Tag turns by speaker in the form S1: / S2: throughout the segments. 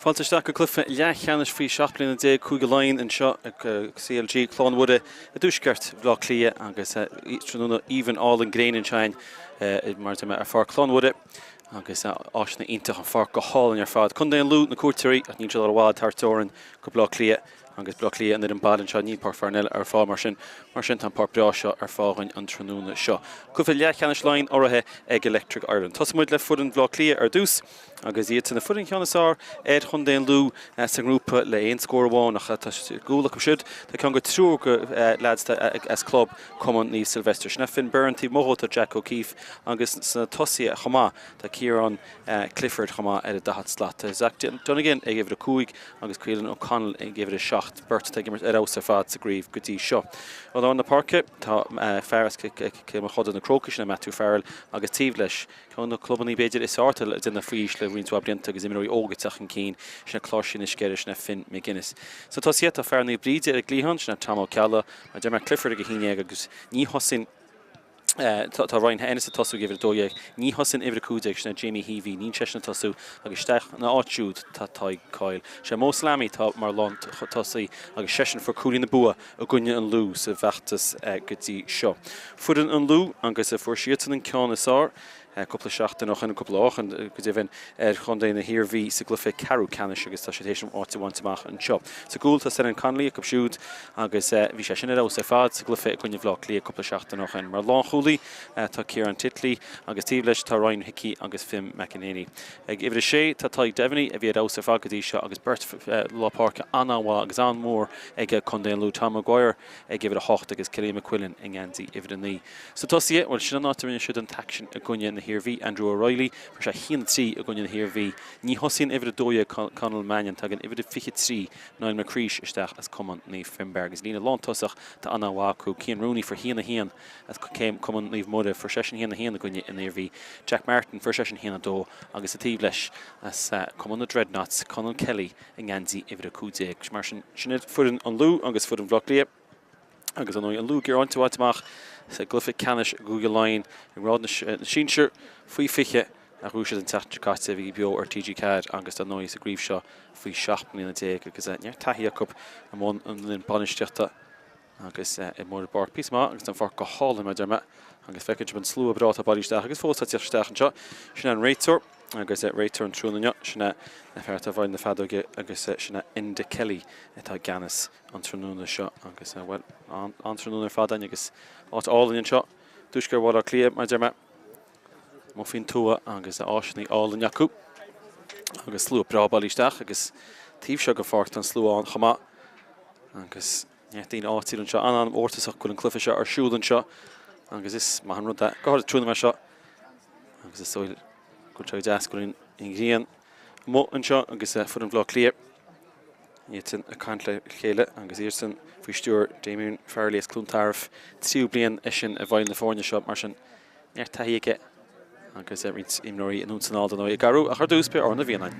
S1: Fáilte isteach go cluiche leathcheannais faoi 17 bliana Cúige Laighean anseo ag CLG Cluain Mhuire i dtuaisceart Bhaile Átha Cliath agus tráthnóna aoibhinn álainn gréine anseo againn mar a deir mé ar Pháirc Chluain Mhuire agus áiseanna iontach an pháirc go hálainn ar fad. Contae an Lú na cuairteoirí ach níl siad i bhfad thar teorainn go Baile Átha Cliath agus Baile Átha Cliath an fhoireann baile anseo níl Páirc Pharnell ar fáil mar sin mar sin tá an páirc breá seo ar fáil dhúinn an tráthnóna seo. Cluiche leathcheannais Laighean urraithe ag Electric Ireland. Tosóidh muid le foireann Bhaile Átha Cliath ar dtús. Agus iad san foireann ceann is fearr ar chontae an Lú sa ngrúpa le aon scór amháin ach tá gcúl acu siúd. Tá ceann go triúr go leaids as club Cumann Naomh Sylvester. Sin é Finn Byrne, taobh amuigh dhó tá Jack O'Keefe agus sna tosaithe chomh maith tá Ciarán Clifford chomh maith ar an 40 slat. Tá Zach Donegan ag uimhir 5 agus Caolan O'Connell ag uimhir 7, beirt atá ag imirt ar fheabhas ar fad sa gcraobh go dtí seo. I lár na páirce tá fear as Cill Mochuda na Crócaigh, sin é Matthew Farrell agus taobh leis Ceann de na clubanna b'fhéidir is fearr atá ag déanamh faoi aois le roinnt mhaith blianta agus imreoirí óga ag teacht chun cinn, sin é Cláirsí na Sceire, sin é Finn McGuinness. Sna tosaithe tá fear Naomh Bríde ar an gcliathán, sin é Tom Ó Ceallaigh, mar a deir mé Clifford ag 11 agus ní thosaíonn tá Ryan Ennis ag tosú ag uimhir 12, ní thosaíonn uimhir 15, sin é Jamie Heavey, níl seisean ag tosú agus isteach ina áit siúd tá Tadhg Coyle. Sé Mo Salami atá mar lántosaí agus seisean a fuair cúilín an bua i gcoinne an Lú sa bhfeachtas go dtí seo. Foireann an Lú agus fuair siadsan an ceann is fearr cúpla seachtain ó shin, cúpla lá ó shin go deimhin, ar chontae na hIarmhí sa gcluiche ceathrú ceannais agus tá siad théis an áit a bhaint amach anseo. Sa gcúl tá Senan Connolly acu siúd agus bhí sé sin ar fheabhas ar fad sa gcluiche i gcoinne Bhaile Átha Cliath cúpla seachtain ó shin. Mar lánchúlaí tá Ciarán Titley agus taobh leis tá Ryan Hickey agus Finn McEnaney. Ag uimhir a sé tá Tadhg Devaney a bhí ar fheabhas ar fad go dtí seo agus beirt lár páirce an-mhaith agus an-mhór ag Contae an Lú, Tom Maguire ag uimhir 8 agus Cillian McQuillan i ngeansaí uimhir 9. Sna tosaithe, bhuel sin an áit a rinne siad an t-aicsean i gcoinne na hIarmhí, Andrew O'Reilly, fuair sé 1-3 i gcoinne na hIarmhí. Ní thosaíonn uimhir 12 Conal Mannion, tagann uimhir 23 Niall McCreesh isteach as Cumann Naomh Finbarr agus líne lántosach tá an-mhaith acu, Cian Rooney fuair 1-1 as Cumann Naomh Muire, fuair seisean 1-1 i gcoinne an Iarmhí. Jack Martin, fuair seisean 1-2 agus sa taobh leis as Cumann na Dreadnoughts, Conal Kelly i ngeansaí uimhir 15. Mar sin, sin iad foireann an Lú agus foireann Bhaile Átha Cliath agus ar ndóigh an Lú ag iarraidh áit a bhaint amach sa gcluiche ceannais i gCúige Laighean i ngrád na sinsear faoi 20 a ghnóthaigh siad an tseachtain seo caite a bhí beo ar TG4 agus dar ndóigh sa gcraobh seo faoi 17 mbliana agus neart taithí acu i mbun an bainistíochta. Agus i mbun na páirce píosa maith agus tá an pháirc go hálainn mar a deir mé agus feiceann sibh an slua breá atá bailithe isteach agus fós tá ag teacht isteach anseo. Sin é an réiteoir agus réiteoir an tráthnóna inniu, sin é an fear atá i bhfeighil na feadóige agus sin é Enda Kelly atá i gceannas an tráthnóna seo agus bhuel, an-tráthnóna ar fad againn agus áit álainn anseo, tuaisceart Bhaile Átha Cliath mar a deir mé, amuigh faoin tuath agus áiseanna álainn acu agus slua breá bailithe isteach agus taobh seo den pháirc tá an slua ann chomh maith agus Neart daoine áitiúil anseo, an-mhórtasach go bhfuil an cluiche seo ar siúl anseo agus is maith an rud é, go háirithe tráthnóna mar seo agus is dóigh go bhfuil sé go deas go bhfuil an ghrian amuigh anseo agus foireann Bhaile Átha Cliath iadsan ag caint le chéile agus iadsan faoi stiúir Damien Farrelly as Cluain Tarbh, tríú bliain eisean i bhfeighil na foirne seo mar sin Neart taithí aige agus roinnt imreoirí anonn is anall dar ndóigh ag cabhrú ach ar dtús beidh Ár na bhFiannáin.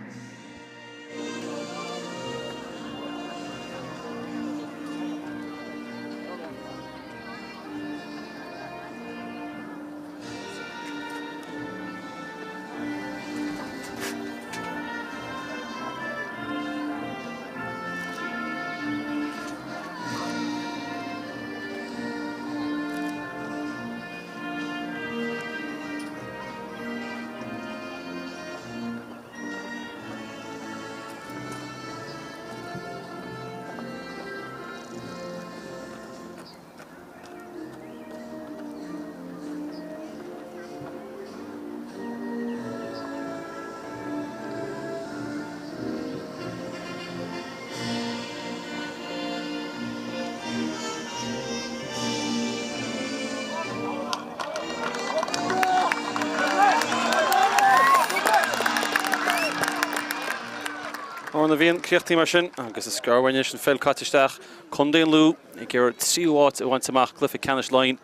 S1: Ár na bhFiann críochnaithe mar sin agus is gearr uainn anois an pheil caite isteach. Contae an Lú ag iarraidh tríú háit a bhaint amach i gcluiche ceannais Laighean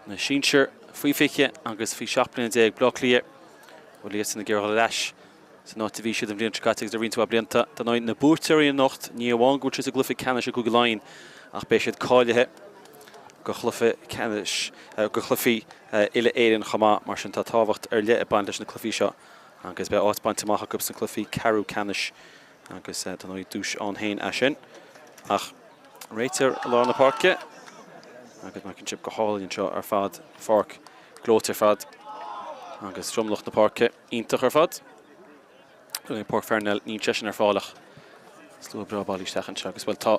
S1: na sinsear faoi 20 agus faoi 17 bliana Baile Átha Cliath. Bhuel iadsan ag iarraidh dul ar ais san áit a bhí siad an bhliain seo caite agus le roinnt mhaith blianta. Dar ndóigh, na buaiteoirí anocht, ní amháin go bhfuil siad sa gcluiche ceannais i gCúige Laighean ach beidh siad cáilithe go chluiche ceannais, go chluichí uile-Éireann chomh maith. Mar sin tá tábhacht ar leith ag baint leis na cluichí seo agus beidh áit bainte amach acu sna cluichí ceathrú ceannais. Agus dar ndóigh duais ann féin é sin. Ach réiteoir i lár na páirce agus mar a fheiceann sibh go hálainn anseo ar fad, pháirc gleoite ar fad agus tromlach na páirce iontach ar fad. Páirc Pharnell, níl sé sin ar fáil ach slua breá bailithe isteach anseo agus bhuel tá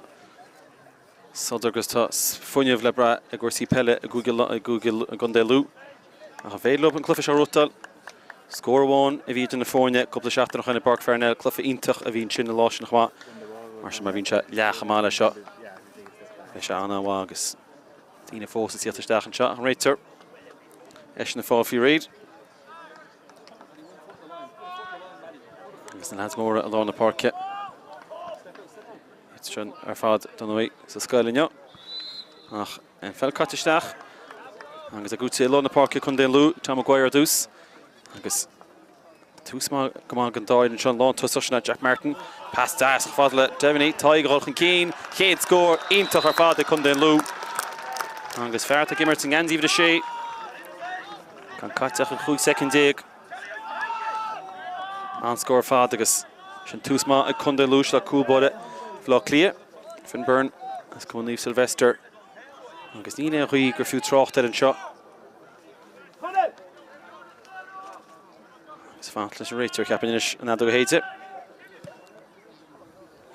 S1: sodar agus tá fuinneamh le brath i gcúrsaí peile i gCúige i gContae Lú. Ach an féidir leo an cluiche seo a ghnóthachtáil? Scór amháin a bhí idir na foirne cúpla seachtain ó shin i bPáirc Pharnell, cluiche iontach a bhí ansin an lá sin chomh maith. Mar sin má bhíonn sé leath chomh maith leis seo, beidh sé an-mhaith agus daoine fós ag tíocht isteach anseo. An réiteoir eisean ag fáil faoi réir. Agus na leaids móra i lár na páirce. Iad sin ar fad dar ndóigh sa scoil inniu. Ach an pheil caite isteach agus ag úti i lár na páirce Contae an Lú, Tom Maguire ar dtús. Agus tús maith go maith den dá fhoireann anseo, an lántosach sin Jack Martin. Pas deas chomh fada le Devaney, Tadhg ag dul chun cinn. Chéad scór iontach ar fad ag Contae an Lú. Agus fear atá ag imirt i ngeansaí uimhir a sé. Gan caite ach an 15 soicind. An-scór ar fad agus sin tús maith ag Contae Lú le cúl báire Bhaile Átha Cliath, Finn Byrne as Cumann Naomh Sylvester. Agus níl aon ghaoth gur fiú trácht air anseo. Agus fanacht leis an réiteoir cheapfainn anois an fheadóg a shéideadh.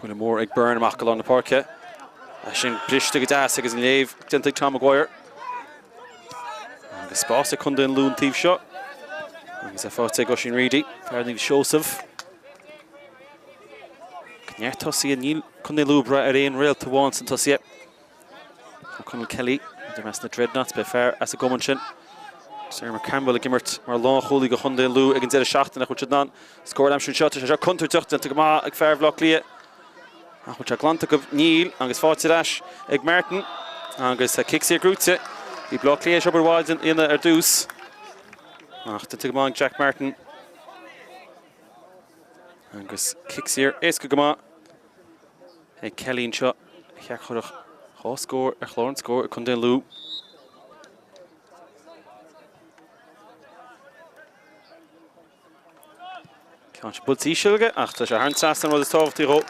S1: Buille mór ag Byrne amach go lár na páirce. É sin briste go deas agus an léamh déanta ag Tom Maguire. Agus spás ag Contae an Lú an taobh seo. Agus é faighte ag Oisín Reidy, fear Naomh Seosamh. Neart tosaithe, níl Contae an Lú ag brath ar aon réalta amháin sna tosaithe. Tá Conal Kelly i measc na Dreadnoughts, beidh fear as an gcumann sin, Sarah McCampbell ag imirt mar lánchúlaí do chontae an Lú ag an deireadh seachtaine ach bhfuil siad in ann scór a aimsiú anseo. Tá sé seo contúirteach, déanta go maith ag fear Bhaile Átha Cliath. Ach bhfuil sé glanta acu? Níl, agus faighte ar ais ag Martin. Agus tá cic saor gnóite. Bhí Baile Átha Cliath tar éis obair mhaith a dhéanamh ar dtús. Ach déanta go maith ag Jack Martin. Agus cic saor éasca go maith. Ag Kelly anseo, a cheart chuirfeadh 2 scór ar chlár an scóir ag Contae an Lú. Ceann sin buailte íseal aige ach tá sé thar an trasnán an rud is tábhachtaí dhó.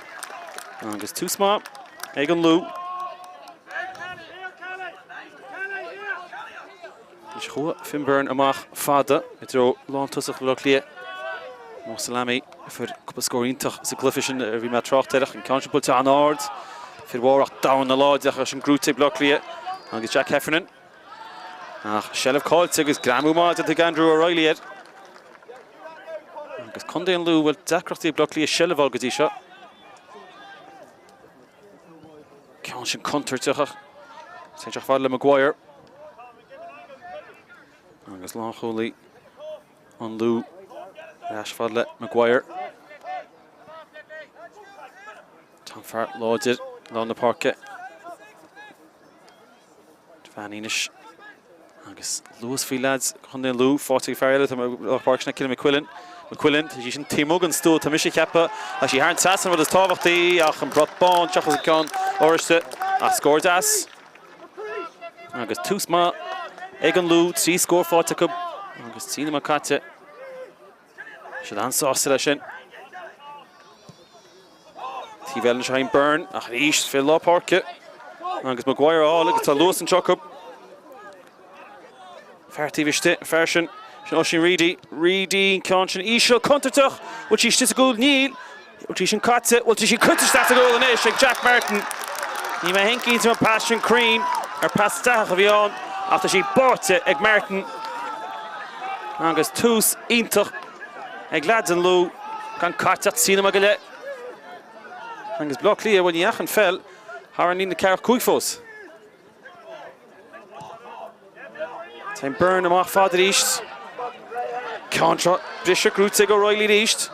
S1: Agus tús maith ag an Lú. Anois chuaigh Finn Byrne amach fada i dtreo lántosach Bhaile Átha Cliath. Mo Salami a fuair cúpla scór iontach sa gcluiche sin a bhí mé ag trácht air ach an ceann sin buailte an-ard. Fir mhór ach domhain láidir ach sin gnóite ag Baile Átha Cliath agus Jack Heffernan. Ach seilbh caillte agus greamú maith déanta ag Andrew O'Reilly air. Agus Contae an Lú bhfuil deacrachtaí ag Baile Átha Cliath seilbh a fháil go dtí seo. Ceann sin contúirteach ach téann sé fada le Maguire. Agus lánchúlaí an Lú ar ais fada le Maguire. Tá an fear láidir lár na páirce. Devaney anois agus luas faoi leaids Chontae an Lú, faighte ag fear eile ar pháirc sin Cillian McQuillan. McQuillan, tá sí sin taobh amuigh den stua, tá mise ag ceapadh, tá sí thar an trasnán an rud is tábhachtaí ach an brat bán seachas an ceann oráiste ach scór deas. Agus tús maith ag an Lú, 3 scór faighte acu agus 3 nóiméad caite. Siad an-sásta leis sin. Taobh eile anseo Shane Byrne ach arís fé lár páirce agus Maguire á fháil agus tá luas anseo acu. Fear taobh istigh, an fear sin, sin Oisín Reidy. Reidy, an ceann sin íseal, contúirteach. Bhfuil sí istigh sa gcúl? Níl. Bhfuil sí sin caite? Bhfuil sí curtha isteach sa gcúl anois ag Jack Martin. Níl mé féin cinnte an pas sin cruinn ar pas dleathach a bhí ann ach tá sí báite ag Martin. Agus tús iontach ag leaids an Lú gan caite ach 3 nóiméad go leith. Agus Baile Átha Cliath, bhuel ní dheachaigh an pheil thar an líne ceathracha 5 fós. Téann Byrne amach fada arís. Ceann seo briseadh gnóite ag O'Reilly arís.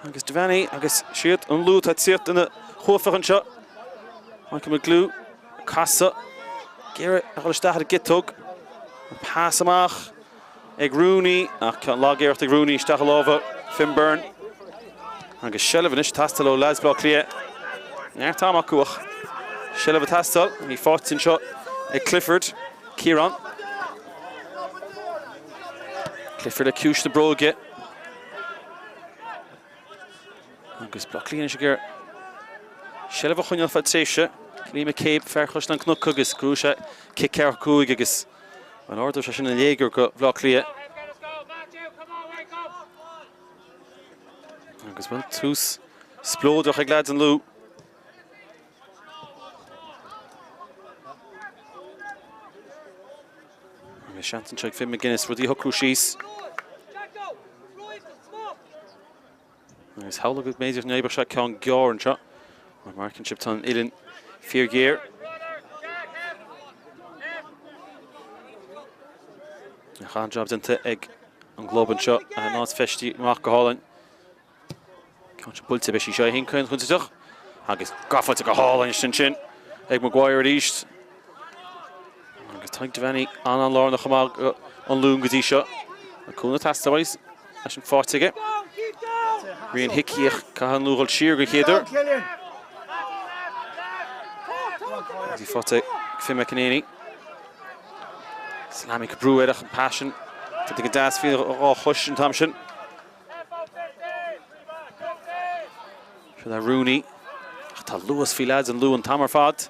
S1: Agus Devaney agus siad an Lú atá ag tíocht ina chuaifeach anseo. Michael McGlew casadh ag iarraidh a dhul isteach ar an gciotóg. An pas amach. ag Rooney ach lag-iarracht ag Rooney isteach i lámha Finn Byrne. Agus seilbh anois ag teastáil ó leaids Bhaile Átha Cliath. Neart ama acu ach seilbh ag teastáil. Í faighte anseo ag Clifford. Ciarán. Clifford le ciumhais na bróige. Agus Baile Átha Cliath anois ag iarraidh seilbh a choinneáil feadh tréimhse. Cillian McCabe, fear Chaisleán Cnoc agus gnóthaíonn sé cic 45 agus an ardóidh sé sin an léigear go Bhaile Átha Cliath. Agus bhuel tús spleodrach ag leaids an Lú. Agus seans anseo ag Finn McGuinness rudaí a shocrú síos. Agus shamhlaigh go mb'fhéidir go n-oibreodh sé ceann gearr anseo. Mar mar a fheiceann sibh tá an uillinn fíorghéar. An-jab déanta ag an gclub anseo a n-áit feistithe amach go hálainn. Ceann seo buailte beidh sí seo féin contúirteach agus gafa go hálainn ansin ag Maguire arís. Agus Tadhg Devaney an-an-lárnach chomh maith an Lú go dtí seo. An cúnamh teastaithe uaidh leis an faighte aige. Rian Hickey ach caithfidh an Lú dhul siar go chéad uair. Agus í faighte ag Finn McEnaney. Salami ag brú air ach an pas sin tite go deas faoi dhá chois an t-am sin. Seo le Rooney. Ach tá luas faoi leaids an Lú an t-am ar fad.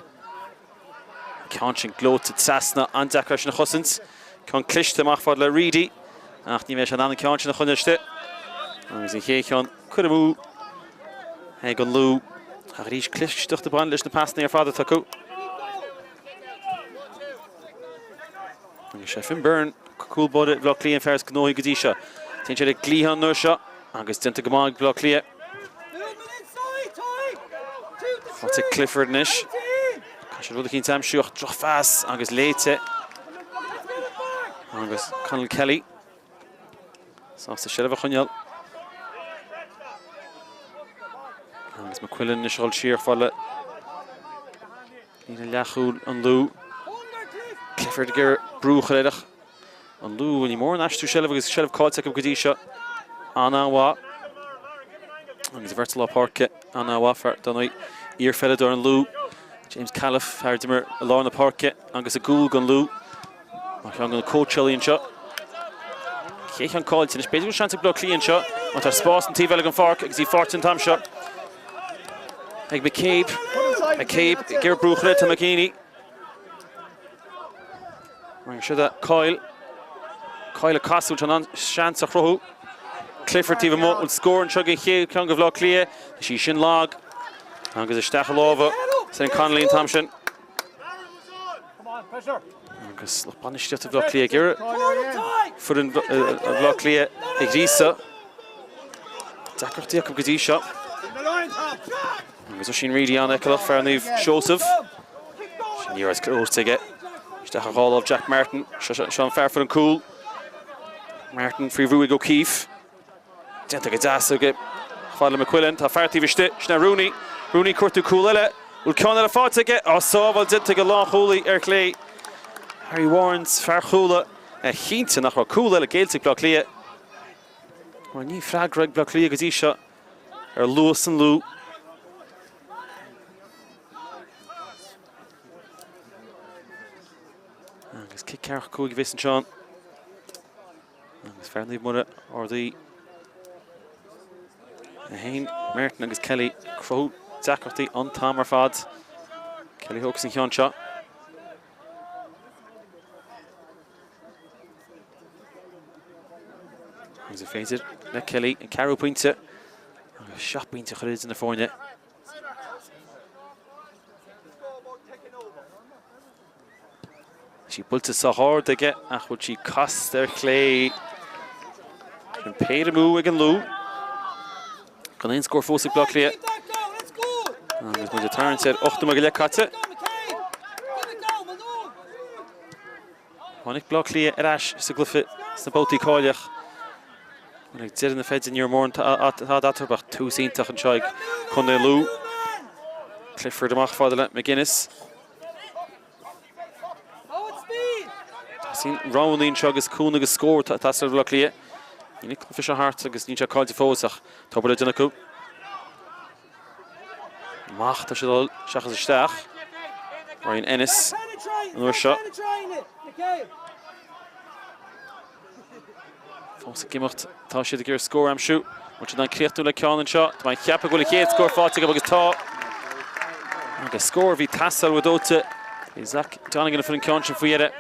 S1: Ceann sin gleoite trasna, an-deacair sin a chosaint. Ceann cliste amach fad le Reidy. Ach ní bheidh sé in ann an ceann sin a choinneáil istigh. Agus an chéad cheann curtha amú ag an Lú. Ach arís clisteacht ag baint leis na pasanna ar fad atá acu. Agus sé Finn Byrne, cúl báire Bhaile Átha Cliath an fear is gnóthaí go dtí seo. Téann sé le cliathán an uair seo agus déanta go maith ag Baile Átha Cliath. Faighte ag Clifford anois. Caithfidh sé rud eicínt a aimsiú ach drochphas agus léite. Agus Conall Kelly sásta seilbh a choinneáil. Agus McQuillan anois a dhul siar fad le Líne leathchúil an Lú. Clifford ag iarraidh brú a chur air ach an Lú ní mór an aistriú seilbh agus seilbh caillte acu go dtí seo. An-an-mhaith. Agus an bheirt i lár páirce an-an-mhaith fear dar ndóigh iarpheileadóir an Lú. James Callif, fear a d'imir i lár na páirce agus i gcúl don Lú. Mar cheann de na cóitseálaí anseo. Chéad cheann caillte anois. B'fhéidir go bhfuil seans ag Baile Átha Cliath anseo má tá spás an taobh eile den pháirc agus í faighte an t-am seo ag McCabe. McCabe ag iarraidh brú a chur air, tá McGeeney. Mar seo de Coyle. Coyle ag casadh, bhfuil sé in ann seans a chruthú. Clifford taobh amuigh, bhfuil scór anseo den chéad cheann do Bhaile Átha Cliath. Tá sí sin lag agus isteach i lámha Senan Connolly an t-am sin. Agus lucht bainistíochta Bhaile Átha Cliath ag iarraidh foireann Bhaile Átha Cliath a ghríosadh. Deacrachtaí acu go dtí seo. Agus Oisín Reidy an-fheiceálach, fear Naomh Seosamh. Sin iarracht gleoite aige. Isteach ar dhá lámh Jack Martin. Seo an fear fuair an cúl. Martin faoi bhrú ag O'Keefe. Déanta go deas aige fad le McQuillan. Tá fear taobh istigh, sin é Rooney. Rooney ag cuartú cúl eile. Bhfuil ceann eile faighte aige? Á, sábháil déanta ag an lánchúlaí ar chlé. Harry Warrens, fear Chuala, cinnte nach raibh cúl eile géillte ag Bleá Cliath. Mar níl freagra ag Bleá Cliath go dtí seo ar luas an Lú. Agus cic 45 a bheas anseo. Agus fear Naomh Muire ardaithe. Lehane, Martin agus Kelly ag cruthú deacrachtaí an t-am ar fad. Kelly thógfas an ceann seo. Agus is féidir le Kelly an ceathrú pointe agus 7 bpointe a chur idir na foirne. Tá sí buailte sách ard aige ach bhfuil sí casta ar chlé. Sin péire amú ag an Lú. Gan aon scór fós ag Bleá Cliath. Agus muid ag tarraingt ar 8 nóiméad go leith caite. Tháinig Bleá Cliath ar ais sa gcluiche sna babhtaí cáilitheach. Ag deireadh na feide ní raibh mórán tada eatarthu ach tús iontach anseo ag Contae Lú. Clifford amach fada le McGuinness. Teastaíonn roghanna anseo agus cúnamh agus scór ag teastáil ó Bhaile Átha Cliath. Níl an cluiche seo thart agus níl sé caillte fós ach tá obair le déanamh acu. Amach tá sé ag dul seachas isteach. Ryan Ennis an uair seo. Fós ag imeacht tá siad ag iarraidh scór a aimsiú. Bhfuil siad in ann críochnú le ceann anseo? Tá mé ag ceapadh go bhfuil an chéad scór faighte acu agus tá. Agus scór a bhí ag teastáil uathu dóite. Bhí Zach Donegan a fuair an ceann sin faoi dheireadh.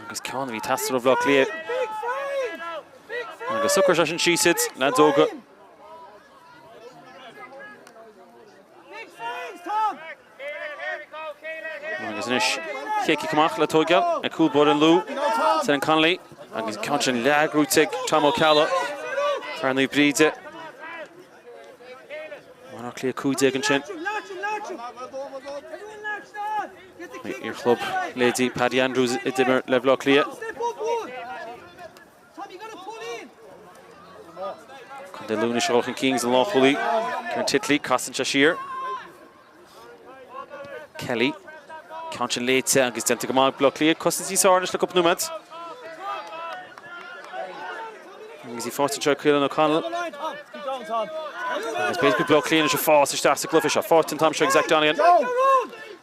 S1: Agus ceann a bhí ag teastáil ó Bhaile Átha Cliath. Agus socróidh sé sin síos iad, leaids óga. Agus anois chéad cic amach le tóigeáil ag cúl báire an Lú, Senan Connolly, agus an ceann sin leathghnóite ag Tom Ó Ceallaigh, fear Naomh Bríde. Baile Átha Cliath 15 ansin. Iar-chlub leithéidí Paddy Andrews a d'imir le Baile Átha Cliath. Contae Lú anois ag dul chun cinn agus an lánchúlaí Ciarán Titley, casann sé siar. Kelly, ceann sin léite agus déanta go maith ag Baile Átha Cliath. Cosaint níos fearr anois le cúpla nóiméad. Agus í faighte anseo ag Caolan O'Connell. Agus b'fhéidir go Baile Átha Cliath anois ag fás isteach sa gcluiche seo. Faighte an t-am seo ag Zach Donegan.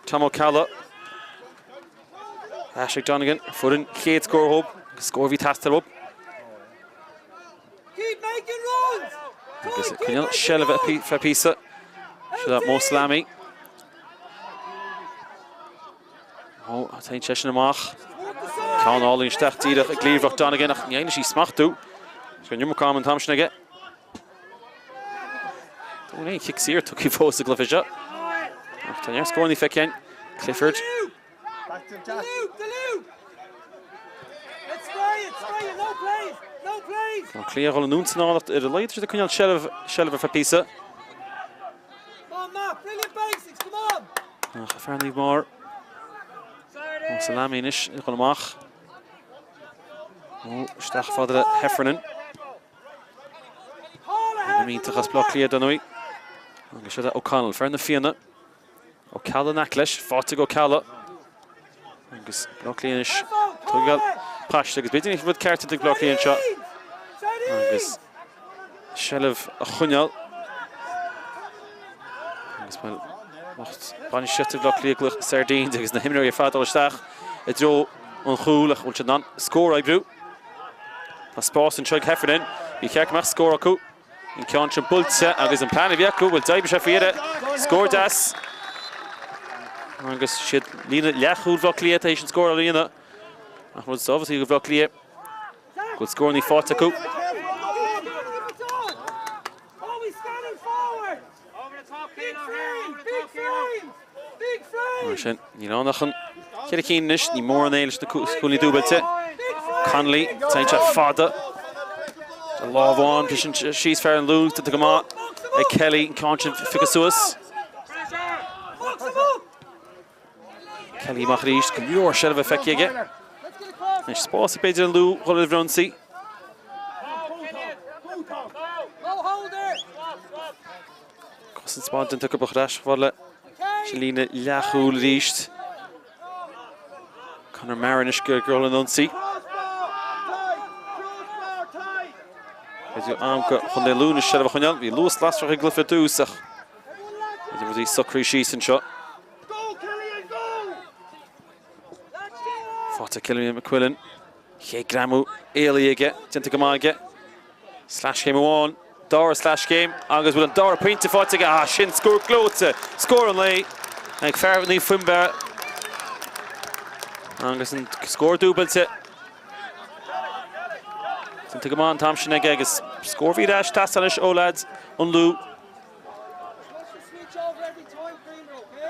S1: Tom Ó Ceallaigh. Ar ais ag Donegan, fuair an chéad scór dhób, agus scór a bhí ag teastáil uathu. Agus ag coinneáil seilbhe feadh píosa. Seo Mo Salami. Ó, téann seisean amach. Ceann álainn isteach díreach i gcliabhrach Donegan ach ní éirigh leis í smachtú. Is an iomarca ama an t-am sin aige. Níl aon chic saor tugtha fós sa gcluiche seo. Ach tá neart scóranna feicthe againn. Clifford. Tá Cliath ag dul anonn san áireamh ar a laghad siad ag coinneáil seilbh seilbh ar feadh píosa. Ach fear Naomh Mór. Ó Salami anois ag dul amach. Ó, isteach fada le Heffernan. Ainm iontach as Baile Átha Cliath, dar ndóigh. Agus seo O'Connell, fear na Fianna. Ó Ceallaigh in aice leis, faighte ag Ó Ceallaigh. Agus Baile Átha Cliath anois, tógáil paiste agus b'fhéidir an rud ceart ag Baile Átha Cliath anseo. Agus seilbh a choinneáil. Agus bhuel, lucht bainistíochta Bhaile Átha Cliath ag glaoch sardines agus na himreoirí ar fad dul isteach i dtreo an chúil ach bhfuil siad in ann scór a oibriú. Tá spás anseo ag Heffernan. Ní cheart go mbeadh scór acu. An ceann sin buailte agus an plean a bhí acu, bhuel d'oibrigh sé faoi dheireadh. Scór deas. Agus siad líne leathchúil Bhaile Átha Cliath tar éis an scór a líonadh. Ach rud is tábhachtaí do Bhaile Átha Cliath go bhfuil scóranna faighte acu. Mar sin, níl ann ach an ceithre cinn anois, ní mórán é leis na cúilíní dúbailte. Connolly, téann sé fada. De lámh amháin, briseann síos fear an Lú, déanta go maith ag Kelly, an ceann sin pioctha suas. Kelly amach arís, go leor seilbhe feicthe aige. Anois spás ag b'fhéidir an Lú dhul ar ionsaí. Cosaint mhaith déanta acu ar ais chomh fada le sin líne leathchúil arís. Conor Maher anois ag dul ar an ionsaí. B'fhéidir am do Chontae Lú anois seilbh a choinneáil. Bhí luas lasrach ag gcluiche ar dtús ach b'fhéidir rudaí socraithe síos anseo. Faighte Cillian McQuillan. Chéad greamú éalaithe aige, déanta go maith aige. Sleaschéim amháin, dara sleaschéim agus bhfuil an dara pointe faighte aige. Ah, sin scór gleoite, scór an lae ag fear Naomh Fionnbarra. Agus an scór dúbailte. Déanta go maith an t-am sin aige agus scór a bhí ar ais teastáil anois ó leaids an Lú.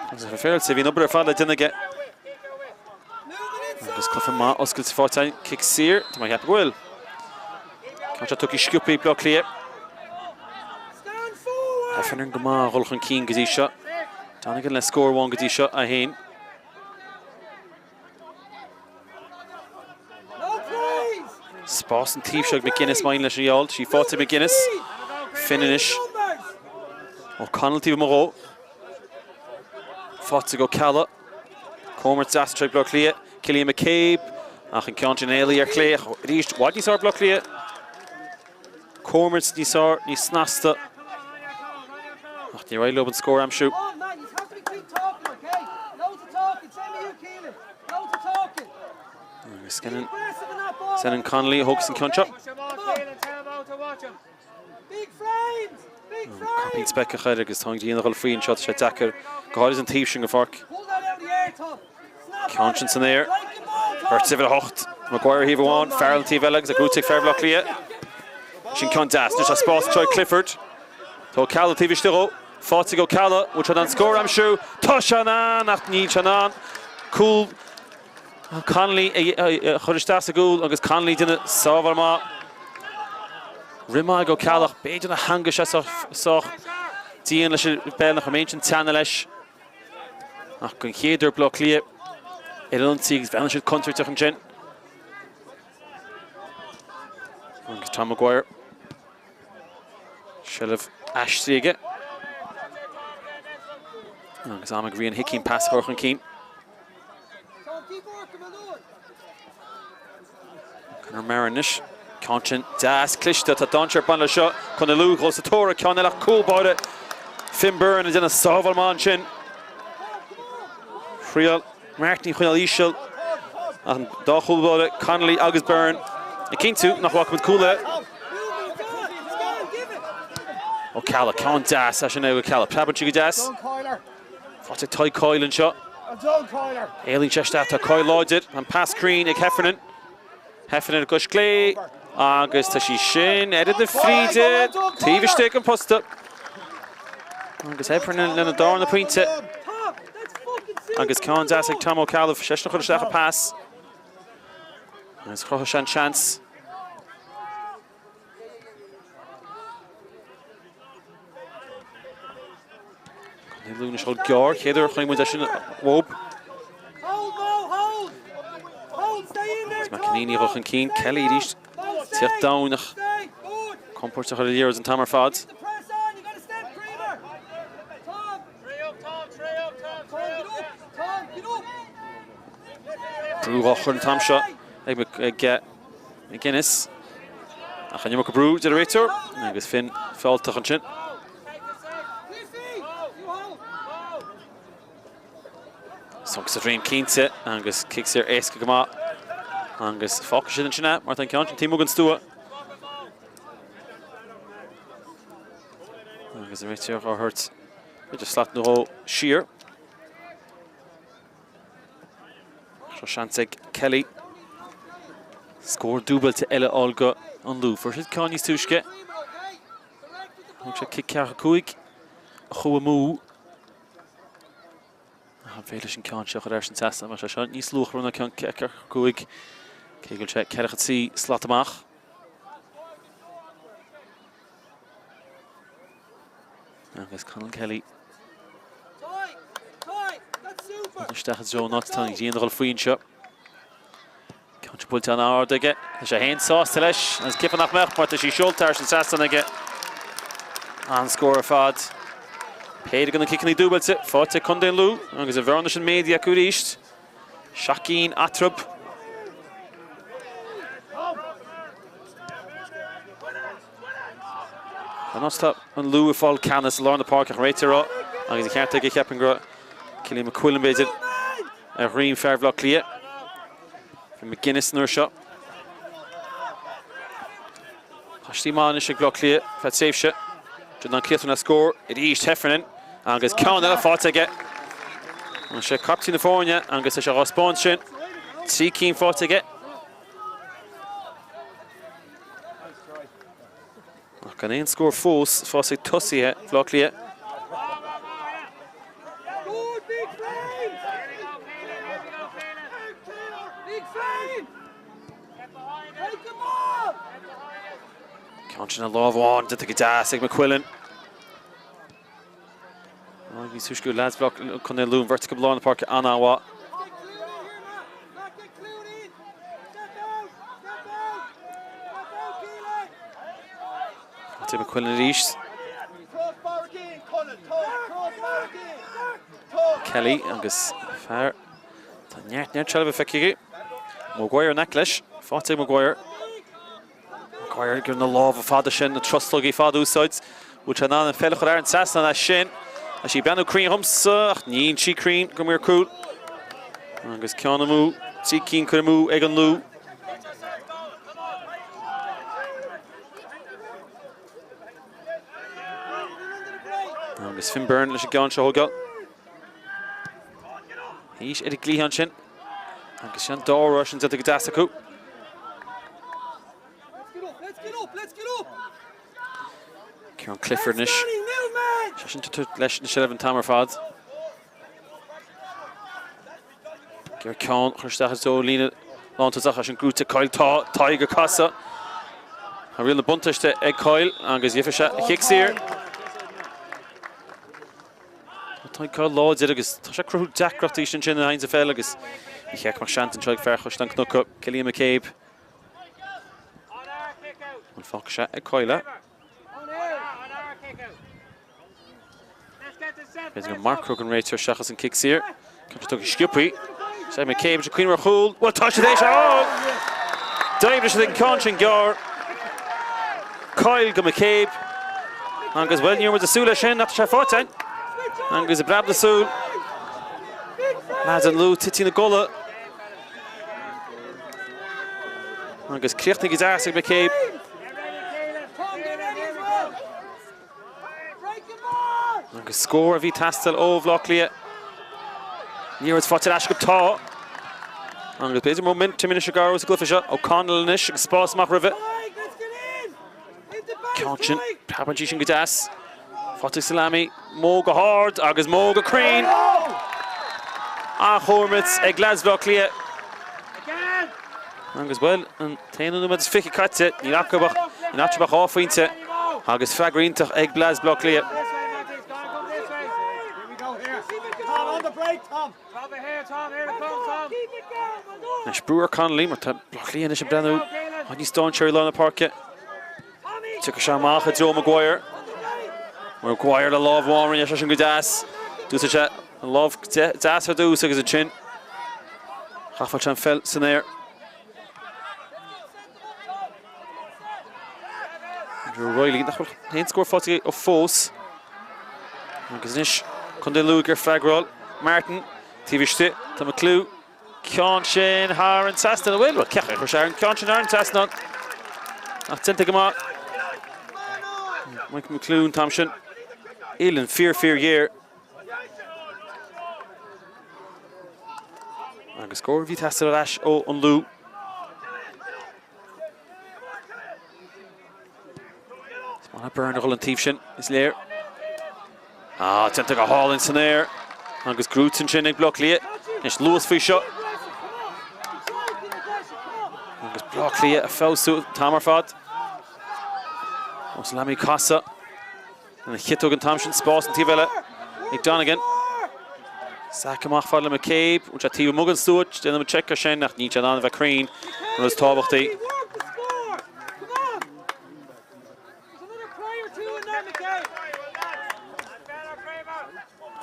S1: Agus a féilte, bhí an obair ar fad le déanamh aige. Agus cluiche maith oscailte faighte againn, cic saor, tá mé ag ceapadh go bhfuil. Ceann seo tugtha sciobtha ag Bleá Cliath. Heffernan go maith a dhul chun cinn go dtí seo. Donegan le scór amháin go dtí seo, a haon. Spás an taobh seo ag McGuinness maith leis an gheall. Sí faighte McGuinness. Finn anois. O'Connell taobh amuigh dhó. Faighte ag Ó Ceallaigh. Comhimirt deas anseo ag Bleá Cliath. Cillian McCabe. Ach an ceann sin éalaithe ar chlé. Arís, i bhfad níos fearr Bleá Cliath. Comhimirt níos fearr, níos snasta. Ach níor éirigh leo an scór a aimsiú. Agus Senan Connolly a thógas an ceann seo. Caipín speiceach air agus tá an ghrian ag dul faoi anseo, tá sé deacair, go háirid an taobh sin den pháirc. Ceann sin san aer. Beirt uimhir 8. Maguire ar thaobh amháin, Farrell an taobh eile agus é gnóite ag fear Bhaile Átha Cliath. Sin ceann deas. Anois tá spás anseo ag Clifford. Tá Ó Ceallaigh taobh istigh dhó. Faighte ag Ó Ceallaigh. Bhfuil sé in ann scór a aimsiú? Tá sé in ann ach níl sé in ann cúl Connolly a chur isteach sa gcúl agus Connolly ag déanamh sábháil maith. Rith maith ag Ó Ceallaigh. B'fhéidir nár theangaigh sé sách dian leis an bpeil nach raibh aon teannadh leis. Ach den chéad uair Baile Átha Cliath ar an ionsaí agus bhreathnaigh siad contúirteach ansin. Agus Tom Maguire. Seilbh aistrithe aige. Agus am ag Rian Hickey an pas a chur chun cinn. Conor Maher anois. Ceann sin deas cliste. Tá dainséar ag baint leis seo. Conor Lú dul sa tóir ar ceann eile ach cúl báire Finn Byrne ag déanamh sábháil maith ansin. Thriail Martin í a choinneáil íseal ach an dá chúl báire Connolly agus Byrne ag cinntiú nach bhfaca muid cúl eile. Ó Ceallaigh, ceann deas é sin ag Ó Ceallaigh. Preabann sí go deas. Faighte ag Tadhg Coyle anseo. Éalaíonn sé isteach, tá Coyle láidir. An pas cruinn ag Heffernan. Heffernan ar an gcois clé agus tá sí sin oiread na fríde taobh istigh den posta. Agus Heffernan lena darna pointe. Agus ceann deas ag Tom Ó Ceallaigh, seisean a chuir isteach an pas. Agus chruthaigh sé an seans. Contae Lú anois ag dul gearr, chéad uair a chonaic muid é sin uathu. Agus McEneaney ag dul chun cinn, Kelly arís, tíocht domhain ach compóirteach ar an liathróid an t-am ar fad. Brú á chur an t-am seo ag McGuinness. Ach an iomarca brú, deir an réiteoir, agus Finn fealltach ansin. Sonc sa droim cinnte agus cic saor éasca go maith. Agus fágfaidh siad ansin é mar tá an ceann sin taobh amuigh den stua. Agus an réiteoir á thabhairt idir slat nó dhó siar. Seo seans ag Kelly. Scór dúbailte eile a fháil do an Lú. Fuair siad ceann níos túisce. Thug sé cic 45 a chuaigh amú. An féidir leis an ceann seo a chur thar an trasnán mar sé seo níos luachmhaire ná ceann 45 cé go bhfuil sé 43 slat amach. Agus Conal Kelly isteach i dtreo an áit atá an ghrian ag dul faoi anseo. Ceann seo buailte an-ard aige. Tá sé féin sásta leis agus cé nach mbeadh mar tá sí seolta thar an trasnán aige. An-scór ar fad. Péire de na ciceanna dúbailte faighte ag Contae an Lú agus an bhearna sin méadaithe acu arís. Seacht gcinn eatarthu. Anois tá an Lú ag fáil ceannas i lár na páirce ach an réiteoir ag rá agus an ceart aige cheapfainn go raibh Cillian McQuillan b'fhéidir ar dhroim fear Bhaile Átha Cliath. Bhí McGuinness an uair seo. Paistí maith anois ag Baile Átha Cliath feadh tréimhse. Sin an críochnú le scór arís Heffernan agus ceann eile faighte aige. Tá sé captaen na foirne agus tá sé á spáint sin. 3 cinn faighte aige. Ach gan aon scór fós faighte ag tosaithe Bhaile Átha Cliath. Ceann sin ar lámh amháin, déanta go deas ag McQuillan. Níos túisce go leaids Chontae an Lú, an bheirt acu i lár na páirce an-mhaith. Tim McQuillan arís. Kelly agus fear Tá neart neart seilbhe feicthe aige. Maguire in aice leis. Faighte ag Maguire. Maguire ag na lámha fada sin, na truslógaí fada a úsáid. Bhfuil sé in ann an pheil a chur thar an trasnán as sin? Tá sí ag breathnú cruinn dhomsa ach níl sí cruinn go mír cúil. Agus ceann amú, 3 cinn curtha amú ag an Lú. Agus Finn Byrne leis an gceann seo a thógáil. Thíos ar an gcliathán sin. Agus sin an dá rud sin déanta go deas acu. Ciarán Clifford anois. Sé sin leis an seilbh an t-am ar fad. Ag iarraidh ceann a chur isteach i dtreo líne lántosach é sin gnóite ag Coyle. Tá Tadhg ag casadh. Tá riail na buntáiste ag Coyle agus gheobhaidh sé a chic saor. Tá Tadhg Coyle láidir agus tá sé ag cruthú deacrachtaí sin sin in aghaidh sa pheil agus ní cheart go mbeadh seans anseo ag fear Chaisleán Cnoc, Cillian McCabe. An fágfaidh sé ag Coyle é? B'fhéidir gur marcóidh an réiteoir seachas an cic saor. Ceann seo tugtha sciobthaí. Sé McCabe ag cuimhneamh ar chúl. Bhuel tá siad théis é a fháil! D'oibrigh siad an ceann sin gearr. Coyle go McCabe. Agus bhuel ní raibh muid ag súil leis sin ach tá sé faighte againn. Agus i bpreab na súl. Leaids an Lú tite ina gcodladh. Agus críochnaithe go deas ag McCabe. Agus scór a bhí ag teastáil ó Bhaile Átha Cliath. Liathróid faighte ar ais acu. Tá. Agus b'fhéidir momentum anois ag athrú sa gcluiche seo. O'Connell anois agus spás amach roimhe. Ceann sin, preabann sí sin go deas. Faighte ag Salami. Mo go hard agus Mo go cruinn. An-chóir ag leaids Bhaile Átha Cliath. Agus bhuel, an t-aon nóiméad is 20 caite, níl acu ach níl eatarthu ach 2 phointe agus freagra iontach ag leaids Bhaile Átha Cliath. Anois brú ar Connolly mar tá Baile Átha Cliath anois ag breathnú níos dainséaraí i lár na páirce. Tiocfaidh sé amach i dtreo Maguire. Maguire le lámh amháin, rinne sé sin go deas. D'úsáid sé an lámh deas ar dtús agus ansin ghabháil sé an pheil san aer. Andrew O'Reilly, nach bhfuil aon scór faighte aige fós. Agus anois Contae Lú ag freagráil. Martin, taobh istigh, tá McClue. Ceann sin thar an trasnán, an bhfuil? Bhuel, cén chaoi ar chuir sé an ceann sin thar an trasnán? Ach déanta go maith. Mike McClune an t-am sin. Uillinn fíor fíor ghéar. Agus scór a bhí ag teastáil ar ais ó an Lú. Is maith le Byrne a dhul an taobh sin, is léir. Ah, déanta go hálainn san aer. Agus gnóite ansin ag Baile Átha Cliath. Anois luas faoi seo. Agus Baile Átha Cliath ag feabhsú an t-am ar fad. Salami casadh. Ina chiotóg an t-am sin, spás an taobh eile ag Donegan. Sac amach fad le McCabe, bhfuil sé taobh amuigh den slua, déanfaidh muid seic ar sin ach níl sé in ann a bheith cruinn, an rud is tábhachtaí.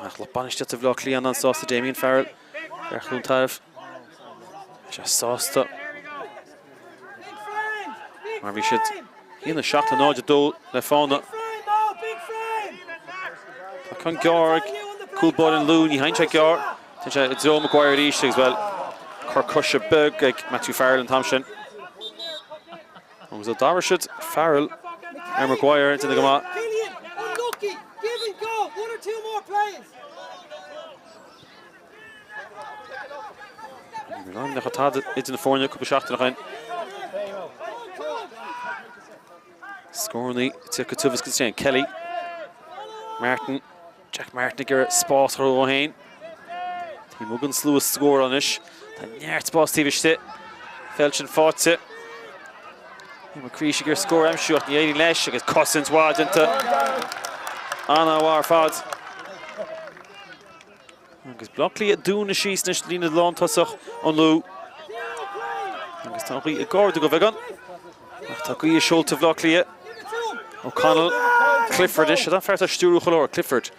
S1: Ach lucht bainistíochta Bhaile Átha Cliath an-sásta Damien Farrell ar Chluain Tarbh. Tá sé sásta mar bhí siad 1 7 0 2 le fána. Tá ceann gearr ag cúl báire an Lú, ní théann sé gearr. Téann sé i dtreo Maguire arís agus bhuel, cor coise beag ag Matthew Farrell an t-am sin. Agus ó d'athraigh siad Farrell ar Maguire, déanta go maith. Nach tada idir na foirne cúpla seachtain ó shin. Scóranna ag teacht go tiubh is go tréan. Kelly, Martin, Jack Martin ag iarraidh spás a chruthú dó féin. Taobh amuigh den slua scórála anois. Tá neart spás taobh istigh. Peil sin faighte. McCreesh ag iarraidh scór a aimsiú ach ní éiríonn leis agus cosaint mhaith déanta. An-mhaith ar fad. Agus Baile Átha Cliath ag dúnadh síos anois líne lántosach an Lú. Agus tá an ghaoth ag ardú go beagán. Ach tá gaoth i seolta Bhaile Átha Cliath. O'Connell, Clifford anois, an fear atá ag stiúrú chuile uair, Clifford.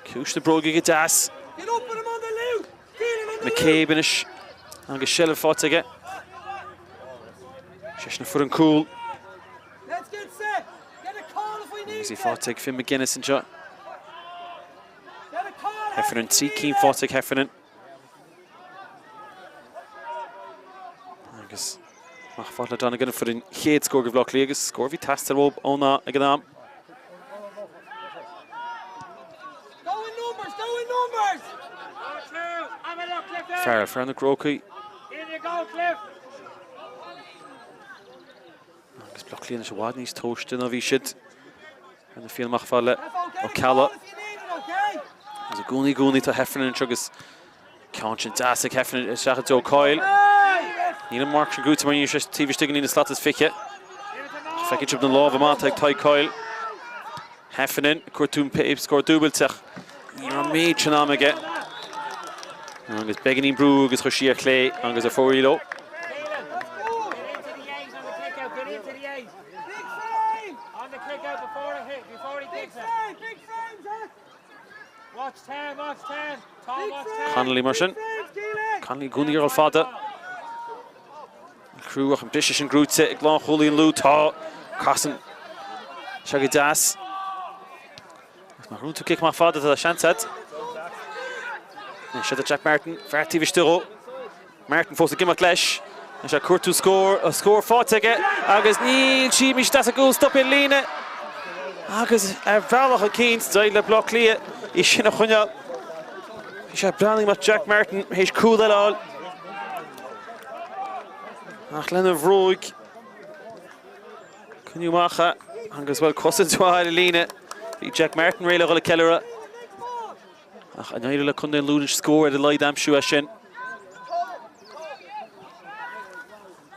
S1: Ciumhais na bróige go deas. McCabe anois agus seilbh faighte aige. Seisean a fuair an cúl. Agus í faighte ag Finn McGuinness anseo. Heffernan, 3 cinn faighte ag Heffernan. Agus amach fad le Donegan a fuair an chéad scór do Bhaile Átha Cliath agus scór a bhí ag teastáil uathu ón ag an am. Farrell, fear na gCrócaigh. Agus Bleá Cliath anois i bhfad níos tomhaiste ná bhí siad ar na Fianna amach fad le Ó Ceallaigh. Agus i gcónaí, i gcónaí tá Heffernan anseo agus ceann sin deas ag Heffernan isteach i dtreo Coyle. Níl an marc sin gnóite mar níl sé taobh istigh den líne slat is 20. Feicfidh sibh na lámha maithe ag Tadhg Coyle. Heffernan ag cuartú an scór dúbailte ach ní raibh an méid sin ama aige. Agus beagáinín brú agus chuir sí ar chlé agus ar fóraoil leo. Connolly mar sin. Connolly i gcónaí ag dul fada. Crú ach an briseadh sin gnóite ag lánchúlaí an Lú. Tá. Casann sé go deas. Agus má thrúnn tú cic amach fada tá seans agat. Anois seo do Jack Martin, fear taobh istigh dhó. Martin fós ag imeacht leis. Anois ag cuartú scór, a scór faighte aige agus níl sí imithe isteach sa gcúl, stop ar líne agus ar bhealach eicínt d'éirigh le Bleá Cliath í sin a choinneáil. Bhí sé ag breathnú amach Jack Martin théis cúl eile a fháil. Ach lena bhróig, coinníodh amach é agus bhuel cosaint mhaith ar an líne. Bhí Jack Martin réidh le dhul ag ceiliúradh. Ach an éireoidh le Contae an Lú anois scór ar a laghad a aimsiú as sin?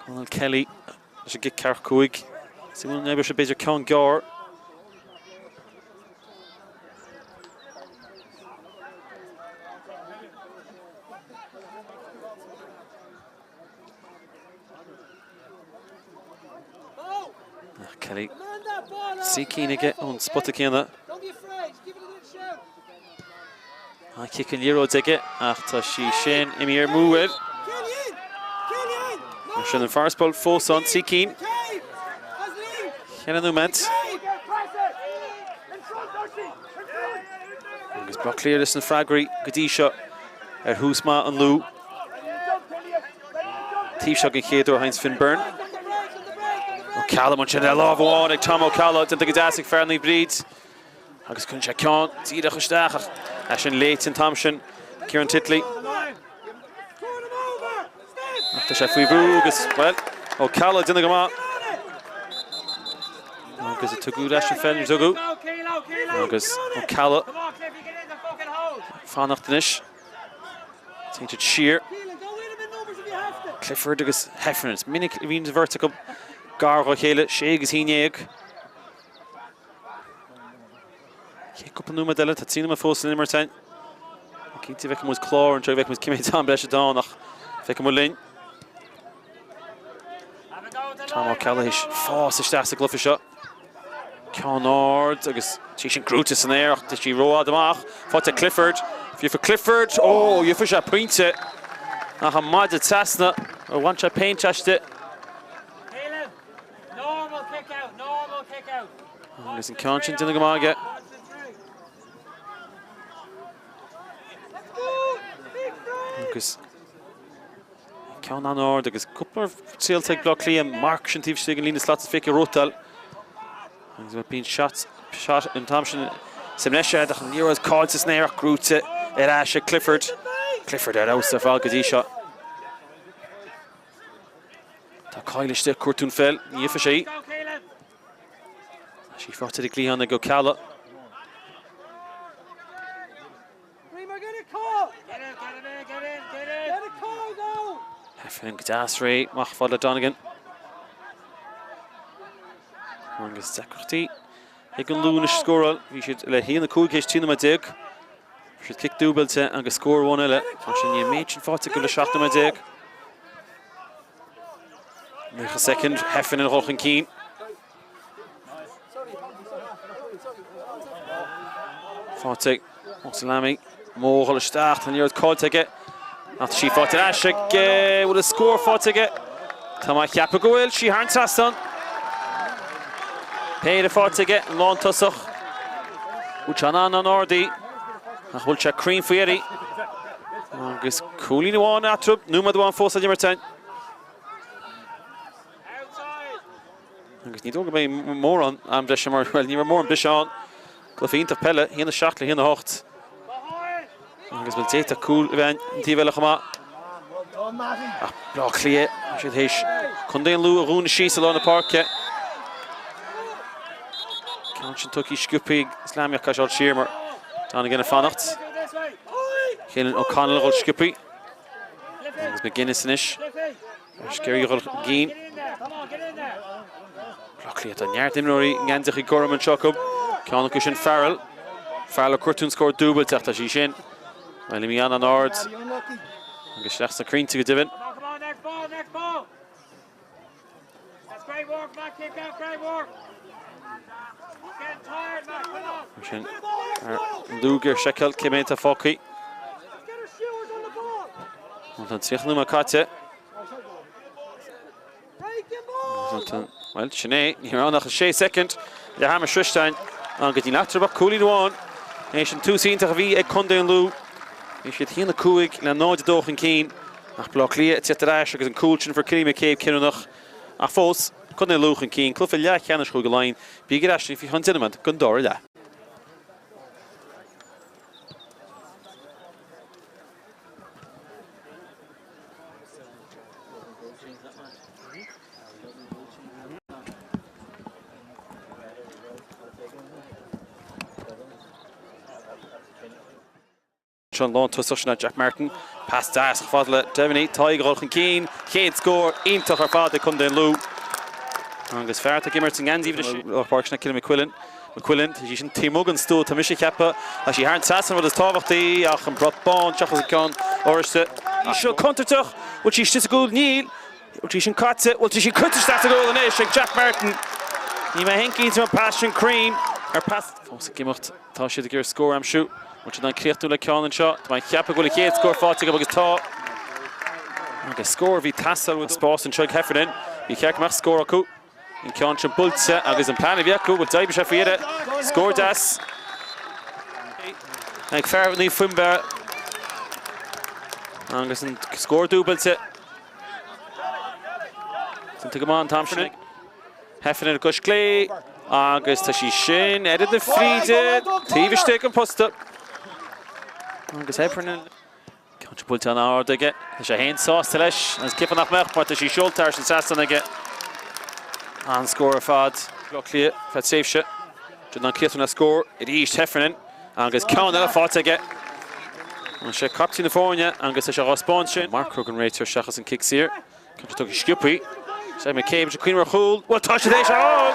S1: Conal Kelly leis an gcic ceathracha 5. Suimiúil an oibreoidh sé b'fhéidir ceann gearr. Kelly trí cinn aige ón spota céanna. An cic an liathróid aige ach tá sí sin imithe amú air. Mar sin an farasbarr fós ann, 3 cinn. Cheithre nóiméad. Agus Bleá Cliath leis na freagraí go dtí seo ar thús maith an Lú. Taobh seo den chéad uair Heinz Finn Byrne. Ó Ceallaigh ansin le lámh amháin ag Tom Ó Ceallaigh, déanta go deas ag fear Naomh Bríd. Agus cuireann sé ceann díreach isteach ach é sin léite an t-am sin Kieran Titley. Ach tá sé faoi bhrú agus, bhuel, Ó Ceallaigh déanamh go maith. Agus a tugadh leis an pheil níor tugadh. Agus Ó Ceallaigh fanacht anois. Téann siad siar. Clifford agus Heffernan. Is minic a bhíonn an bheirt acu gar dá chéile, 6 agus 11. Cé cúpla nóiméad eile, tá 3 nóiméad fós san imirt againn. Cinnte feicfidh muid clár anseo, feicfidh muid cé mhéad am breise atá ann ach feicfidh muid linn. Tom Ó Ceallaigh théis fás isteach sa gcluiche seo. Ceann ard agus sí sin gnóite san aer ach tá sí rófhada amach. Faighte Clifford. Gheobhaidh Clifford. Ó, gheobhaidh sé pointe. Ach an maide trasna. Ar bhain sé péint aisti. Agus an ceann sin déanta go maith aige. Agus ceann an-ard agus cúpla triailte ag Bleá Cliath marc sin taobh istigh den líne slat is 20 a ghnóthachtáil. Agus bíonn shot shot an t-am sin sa mbreis air ach an liathróid caillte san aer ach gnóite ar ais ag Clifford. Clifford ar fheabhas ar fad go dtí seo. Tá Coyle istigh, cuartú an pheil, ní gheobhaidh sé í. Tá sí faighte ar an gcliathán ag Ó Ceallaigh. Heffernan go deas réidh, amach fad le Donegan. Agus deacrachtaí ag an Lú anois scóráil. Bhí siad le 1-5 théis 13 nóiméad. Fuair siad cic dúbailte agus scór amháin eile. Mar sin níl an méid sin faighte acu le 17 nóiméad. 90 soicind, Heffernan a dhul chun cinn. Faighte ag Salami. Mór a dhul isteach, tá an liathróid caillte aige. Ach tá sí faighte ar ais aige. Bhfuil an scór faighte aige? Tá mé ag ceapadh go bhfuil. Sí thar an trasnán. Péire faighte aige, an lántosach. Bhfuil sé in ann an-ard í? Ach bhfuil sé cruinn faoi dheireadh? Agus cúilín amháin eatarthu, nóiméad amháin fós le imirt againn. Agus ní dóigh go mbeidh mórán am breise mar, bhuel, ní raibh mórán briseadh ann. Cluiche iontach peile, 1-7 le 1-8. Agus bhuel d'fhéadfadh cúl a bheith an taobh eile chomh maith. Ach Bleá Cliath, tá siad théis Contae an Lú a dhúnadh síos i lár na páirce. Ceann sin tugtha sciobtha ag Salami ach caithfidh sé dul siar mar Donegan ag fanacht. Keelan O'Connell a dhul sciobtha. Agus McGuinness anois. Ar sceirí a dhul chun cinn. Bleá Cliath, tá neart imreoirí i ngeansaíocha gorm anseo acu. Ceann acu sin Farrell. Farrell ag cuartú an scór dúbailte ach tá sí sin. Bhuel, imithe an-ard agus isteach sna crainnte go deimhin. Mar sin, ar an Lú ag seiceáil cé mhéad atá fágtha. Tá an 30 nóiméad caite. Bhuel, sin é, ní raibh ann ach 6 soicind leath ama sroiste againn agus níl eatarthu ach cúilín amháin. Théis an tús iontach a bhí ag Contae an Lú, bhí siad 1-5 le 0-2 chun cinn. Ach Baile Átha Cliath ag teacht ar ais agus an cúl sin fuair Cillian McCabe cinniúnach. Ach fós, Contae an Lú chun cinn, cluiche leathcheannais Chúige Laighean. Bígí ar ais linn faoi cheann 10 nóiméad don dara leath. Seo an lántosach sin Jack Martin. Pas deas chomh fada le Devaney. Tá ag dul chun cinn. Chéad scór iontach ar fad ag Contae an Lú. Agus fear atá ag imirt i ngeansaí uimhir a sé páirc sin Cillian McQuillan. McQuillan, tá sí sin taobh amuigh den stua, tá mise ag ceapadh. Tá sí thar an trasnán rud is tábhachtaí ach an brat bán seachas an ceann oráiste. Seo contúirteach! Bhfuil sí istigh sa gcúl? Níl! Bhfuil sí sin caite? Bhfuil sí sin curtha isteach sa gcúl anois ag Jack Martin? Níl mé féin cinnte an pas sin cruinn ar pas. Fós ag imeacht. Tá siad ag iarraidh scór a aimsiú. Bhfuil siad in ann críochnú le ceann anseo? Tá mé ag ceapadh go bhfuil an chéad scór faighte acu agus tá. Agus scór a bhí ag teastáil uathu. Spás anseo ag Heffernan. Ba cheart go mbeadh scór acu. An ceann sin buailte agus an plean a bhí acu, bhuel d'oibrigh sé faoi dheireadh. Scór deas ag fear Naomh Fionnbarra agus an scór dúbailte. Déanta go maith an t-am sin. Heffernan ar an gcois clé agus tá sí sin oiread na fríde taobh istigh den posta. Agus Heffernan. Ceann sin buailte an-ard aige. Tá sé féin sásta leis agus ceapaim nach mbeadh mar tá sí seolta thar an trasnán aige. An-scór ar fad. Bleá Cliath feadh tréimhse. In ann críochnú le scór arís Heffernan agus ceann eile faighte aige. Tá sé captaen na foirne agus tá sé á spáint sin. Marcóir don réiteoir seachas an cic saor. Ceann sin tugtha sciobtha. Sé McCabe ag cuimhneamh ar chúl. Bhuel tá siad théis a fháil!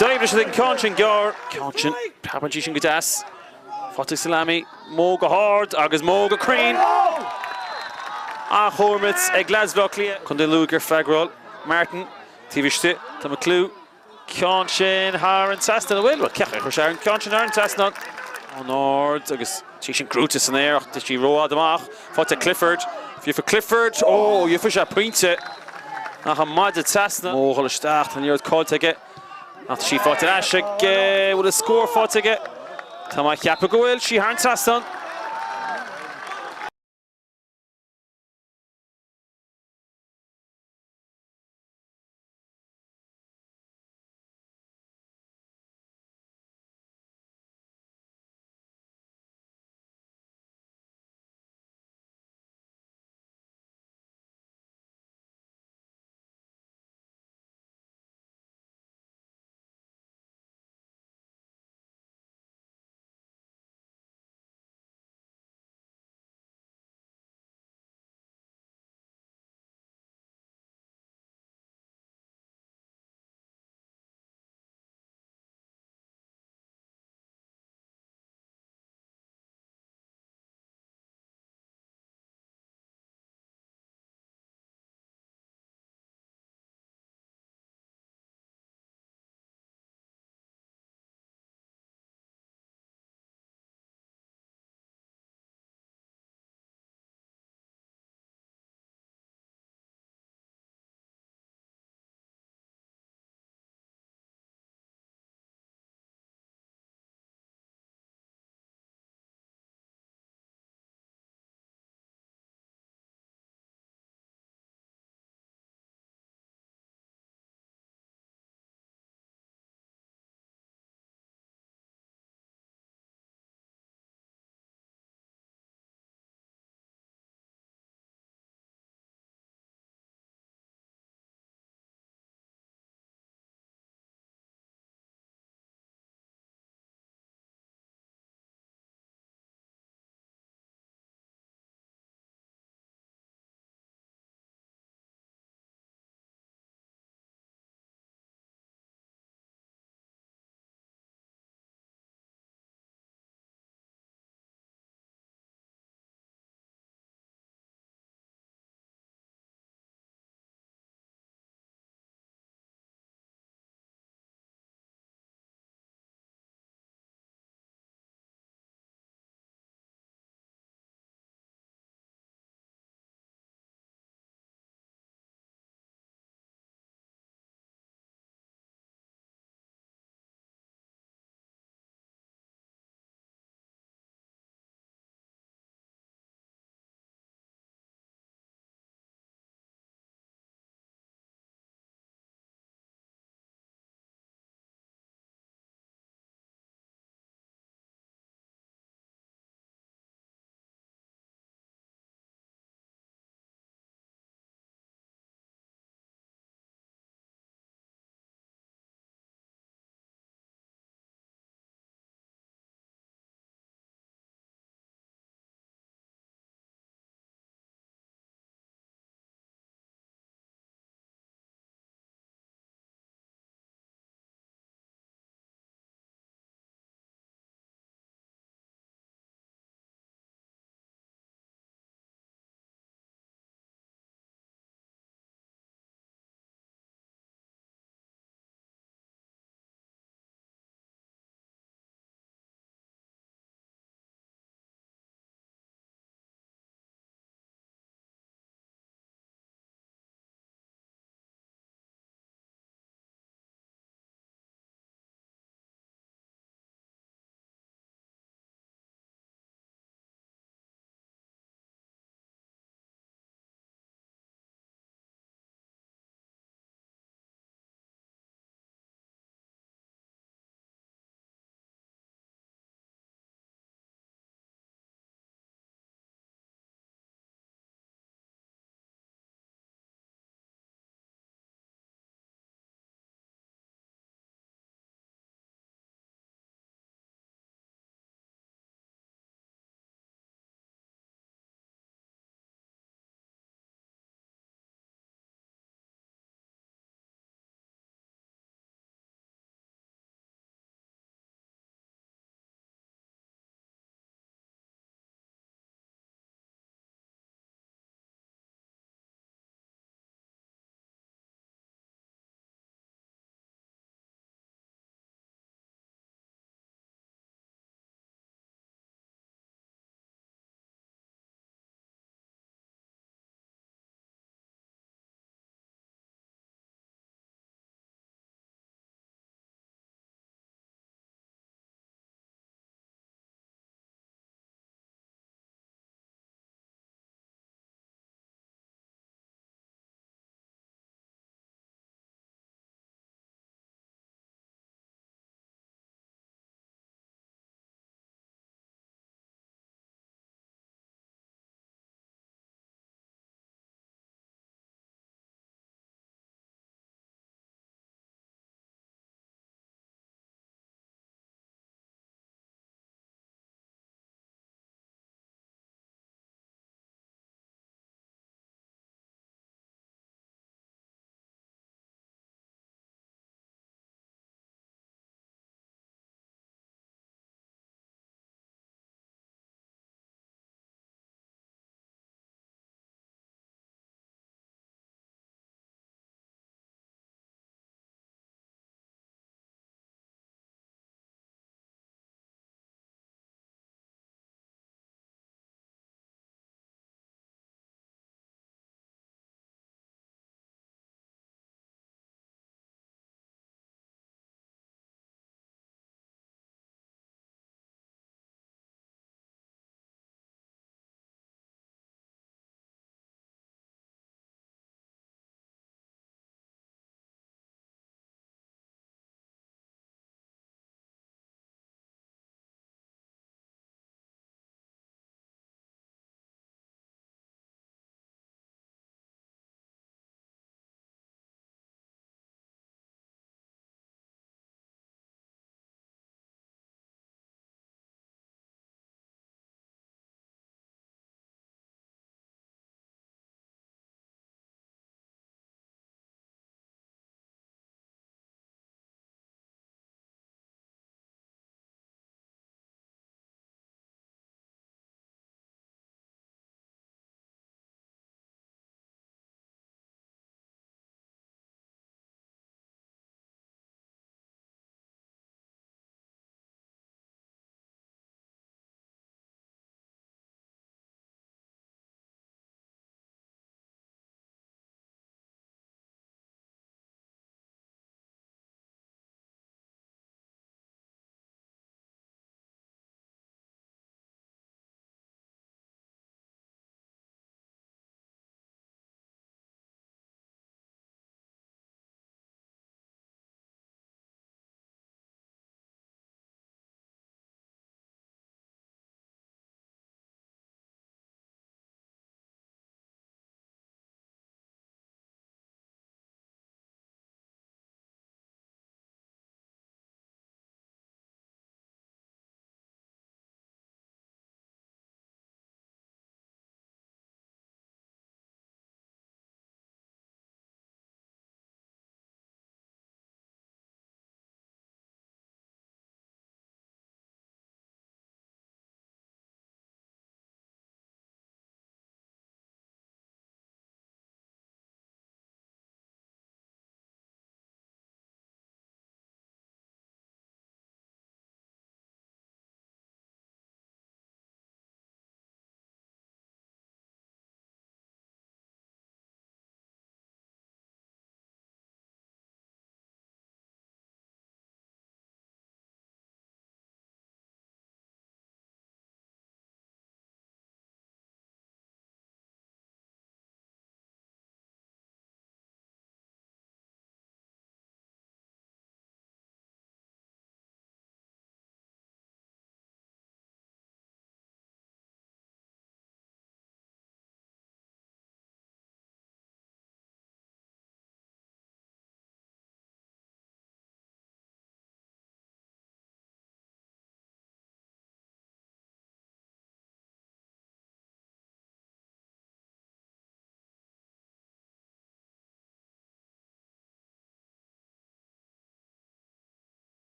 S1: D'oibrigh siad an ceann sin gearr. Ceann sin, preabann sí sin go deas. Faighte ag Salami. Modh go hard agus modh go cruinn. An-chóimirt ag leaids Bhaile Átha Cliath. Contae Lú ag freagráil. Martin taobh istigh. Tá McClue. Ceann sin thar an trasnán, an bhfuil? Bhuel, cén chaoi a chuir sé an ceann sin thar an trasnán? An-ard agus tá sin gnóite san aer ach tá sí rófhada amach. Faighte ag Clifford. Gheobhaidh Clifford, ó, gheobhaidh sé pointe. Ach an maide trasna. Ó, dhul isteach, tá an liathróid caillte aige. Ach tá sí faighte ar ais aige. Bhfuil an scór faighte aige? Tá mé ag ceapadh go bhfuil sí thar an trasnán.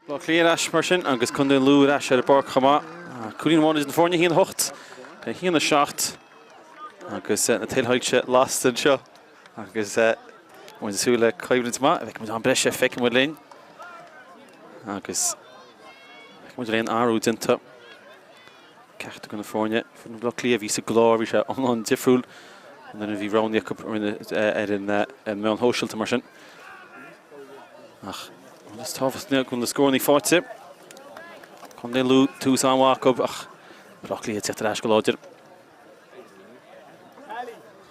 S1: Baile Átha Cliath ar ais mar sin agus Contae Lú ar ais ar an bpáirc chomh maith. Cúilín amháin idir na foirne, 1-8 le 1-7 agus na tuilsoilse lasta anseo agus muid ag súil le coimhlint maith. Feicfidh muid am breise, feicfidh muid linn agus feicfidh muid an aon athrú déanta. Ceachtar de na foirne, foireann Bhaile Átha Cliath a bhí sa gclár, bhí sé iomlán difriúil ón fhoireann a bhí roghnaithe acu ar an meán shóisialta mar sin. Ach an rud is tábhachtaí go bhfuil na scóranna faighte. Contae Lú tús an-mhaith acu ach Baile Átha Cliath ag teacht ar ais go láidir.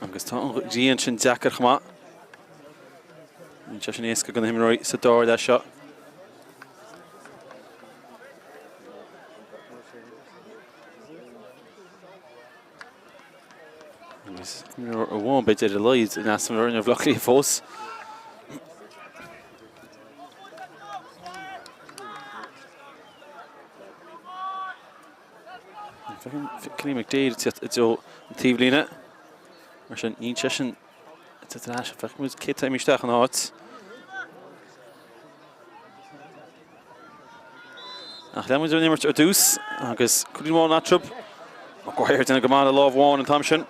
S1: Agus tá an ghrian sin deacair chomh maith. Níl sé sin éasca do na himreoirí sa dara leath seo. Agus imreoir amháin b'fhéidir ar a laghad in easnamh ar fhoireann Bhaile Átha Cliath fós. Kenny McDaid ag teacht i dtreo an taobhlíne. Mar sin níl seisean ag teacht ar ais. Feicfidh muid cé atá imithe isteach ina áit. Ach leanfaidh muid den imirt ar dtús agus cúilín amháin eatarthu. Maguire ag déanamh go maith le lámh amháin an t-am sin.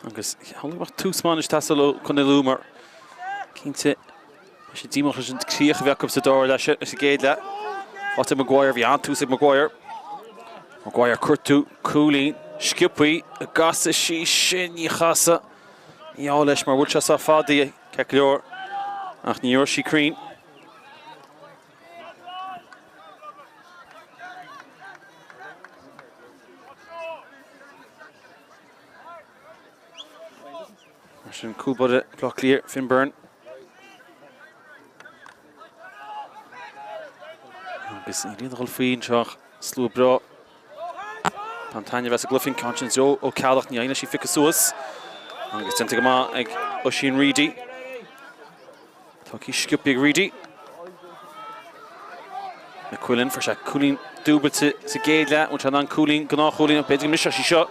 S1: Agus tharla go mbeadh tús maith anois ag teastáil ó Chontae Lú mar cinnte beidh siad díomách leis an críoch a bhí acu sa dara leath sa gcéad leath. Faighte ag Maguire, bhí an-tús ag Maguire. Maguire cuartú cúilín sciobthaí an gcasfaidh sí sin ní chasfaidh. Ní ádh leis mar bhuail sé sách fada í. Ceart go leor, ach ní raibh sí cruinn. Mar sin cúl báire Bhaile Átha Cliath, Finn Byrne. Agus níl aon dhul faoi anseo ach slua breá. Tá an-taitneamh as an gcluiche, an ceann sin i dtreo Ó Ceallaigh, ní éiríonn leis í a phiocadh suas agus déanta go maith ag Oisín Reidy. Tugtha sciobtha ag Reidy. McQuillan, fuair sé cúilín dúbailte sa gcéad leath, bhfuil sé in ann cúilín, gnáthchúilín, b'fhéidir go mbrisfeadh sí seo.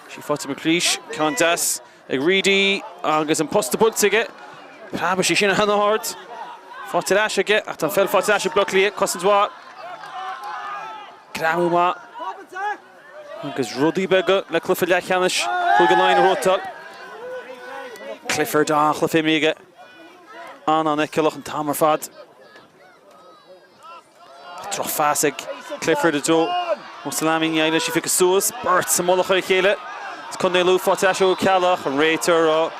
S1: Sí faighte McLeish, ceann deas ag Reidy agus an posta buailte aige. Preabfaidh sí sin an-ard. Faighte ar ais aige ach tá an pheil faighte ar ais ag Baile Átha Cliath, cosaint mhaith. Greamú maith agus rudaí beaga le cluiche leathcheannais Chúige Laighean a ghnóthachtáil. Clifford an-chluiche imeartha aige. An-an-fheiceálach an t-am ar fad. Drochphas ag Clifford i dtreo Mosalami ní éiríonn leis í a phiocadh suas. Beirt sa mullach ar a chéile. Is Contae Lú faighte ar ais ó Ceallach an réiteoir ag rá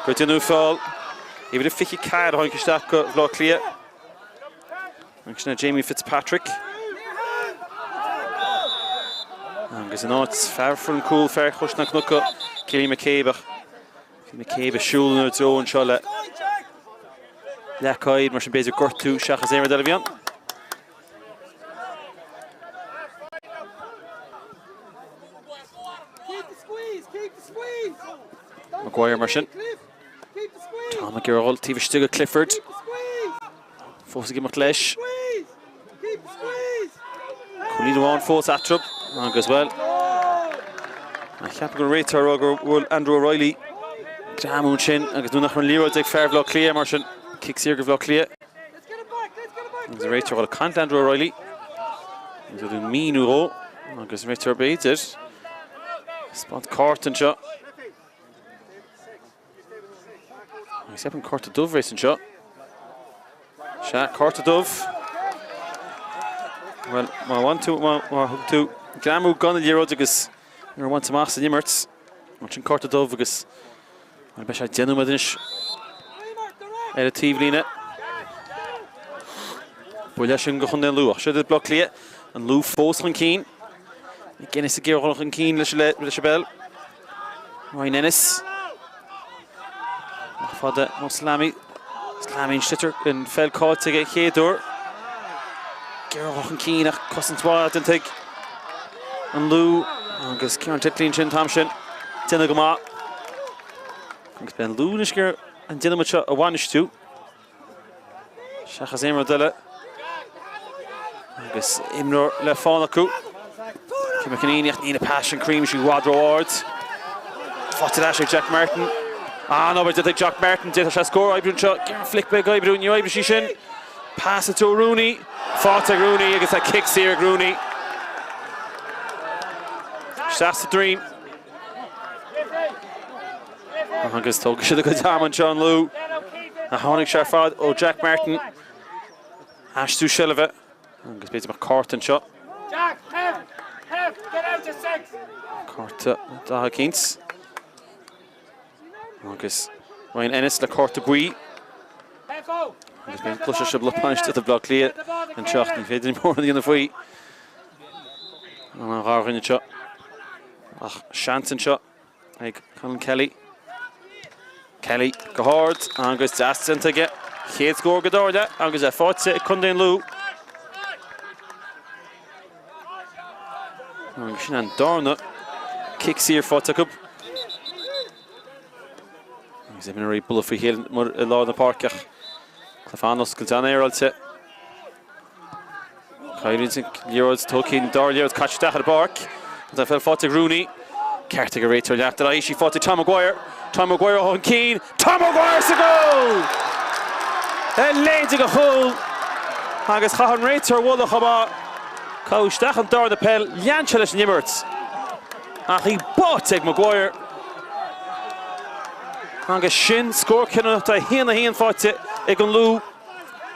S1: gur deineadh feall. Uimhir a 24 a tháinig isteach go Bhaile Átha Cliath. Agus sin é Jamie Fitzpatrick. Agus in áit fear an cúl fear Chois na Cnoca, Cillian McCabe ach bhí McCabe ag siúl ina dtreo anseo le leacaid mar sin b'fhéidir gortú seachas aon rud eile a bhí ann. Maguire mar sin. Tom ag iarraidh a dhul taobh istigh de Clifford. Fós ag imeacht leis. Cúilín amháin fós eatarthu agus, bhuel, cheapfainn go raibh an réiteoir ag rá gur bhuail Andrew O'Reilly greamú ansin agus nuair nach raibh an liathróid ag fear Bhaile Átha Cliath mar sin, cic saor go Bhaile Átha Cliath. Agus an réiteoir ag dul ag caint le Andrew O'Reilly agus ag míniú dhó agus an réiteoir b'fhéidir taispeáint cárta anseo. Agus ceapaim cárta dubh a bheas anseo. Sea, cárta dubh. Bhuel, má bhain tú, má thug tú greamú gan an liathróid agus nuair a bhaint amach san imirt, ansin cárta dubh agus bhuel, beidh sé 10 nóiméad anois ar an taobhlíne. Buille sin go Chontae an Lú. Ach seo iad Baile Átha Cliath, an Lú fós chun cinn. McGuinness ag iarraidh dul chun cinn leis an bpeil. Ryan Ennis. Amach fada Mosalami. Mosalami an sliotar an pheil caillte aige chéad uair. Ag iarraidh dul chun cinn ach cosaint mhaith déanta ag an Lú agus Ciarán Titley ansin an t-am sin. Déanamh go maith. Agus beidh an Lú anois ag iarraidh an 10 nóiméad seo a bhainistiú. Seachas aon rud eile. Agus imreoir le fáil acu. Kim McEneaney ach níl an pas sin cruinn sí i bhfad ró-ard. Faighte ar ais ag Jack Martin. An-obair déanta ag Jack Martin. D'fhéadfadh sé scór a oibriú anseo. Ciarán Flick beidh ag oibriú. Níor oibrigh sí sin. Pas i dtreo Rooney. Faighte ag Rooney agus tá cic saor ag Rooney. Isteach sa droim. Agus tógfaidh siad a gcuid ama anseo an Lú. A tháinig sé ar fad ó Jack Martin. Aistriú seilbhe agus b'fhéidir mbeadh cárta anseo. Cárta dath eicínt. Agus Ryan Ennis le cárta buí. Agus beidh an cluiche seo lucht bainistíochta Bhaile Átha Cliath anseo. Ní féidir mórán a dhéanamh faoi. An gharbhdhuine anseo. Ach seans anseo ag Colin Kelly. Kelly go hard agus deas déanta aige. Chéad scór den dara leath agus é faighte ag Contae an Lú. Agus sin an darna cic saor faighte acu. Agus imreoirí ag bualadh faoi chéile i lár na páirce ach cluiche an-oscailte, an-fhéaráilte. Cailliúint an liathróid tógtha an dara liathróid caite isteach ar an bpáirc. Tá an pheil faighte ag Rooney. Ceart ag an réiteoir leanacht ar aghaidh. Sí faighte ag Tom Maguire. Tom Maguire chun cinn. Tom Maguire sa gcúl! A leithéid de chúl! Agus chaith an réiteoir a mholadh chomh maith. Caitheadh isteach an darna peil, lean sé leis an imirt. Ach í báite ag Maguire. Agus sin scór cinniúnach tá 1-1 faighte ag an Lú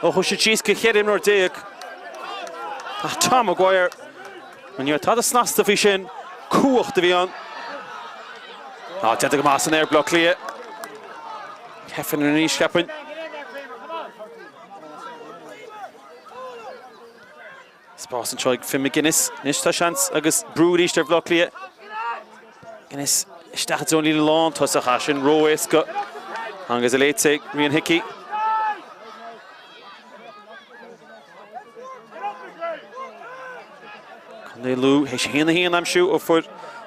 S1: ó chuaigh siad síos go 14 imreoir. Ach Tom Maguire. Ní raibh tada snasta faoi sin, cumhacht a bhí ann. Á, déanta go maith san aer Bleá Cliath. Heffernan arís, cheapfainn. Spás anseo ag Finn McGuinness. Anois tá seans agus brú arís ar Bhleá Cliath. McGuinness isteach i dtreo an líne lántosach, ach sin ró-éasca. Agus é léite ag Rian Hickey. Contae Lú théis 1-1 a aimsiú ó fuair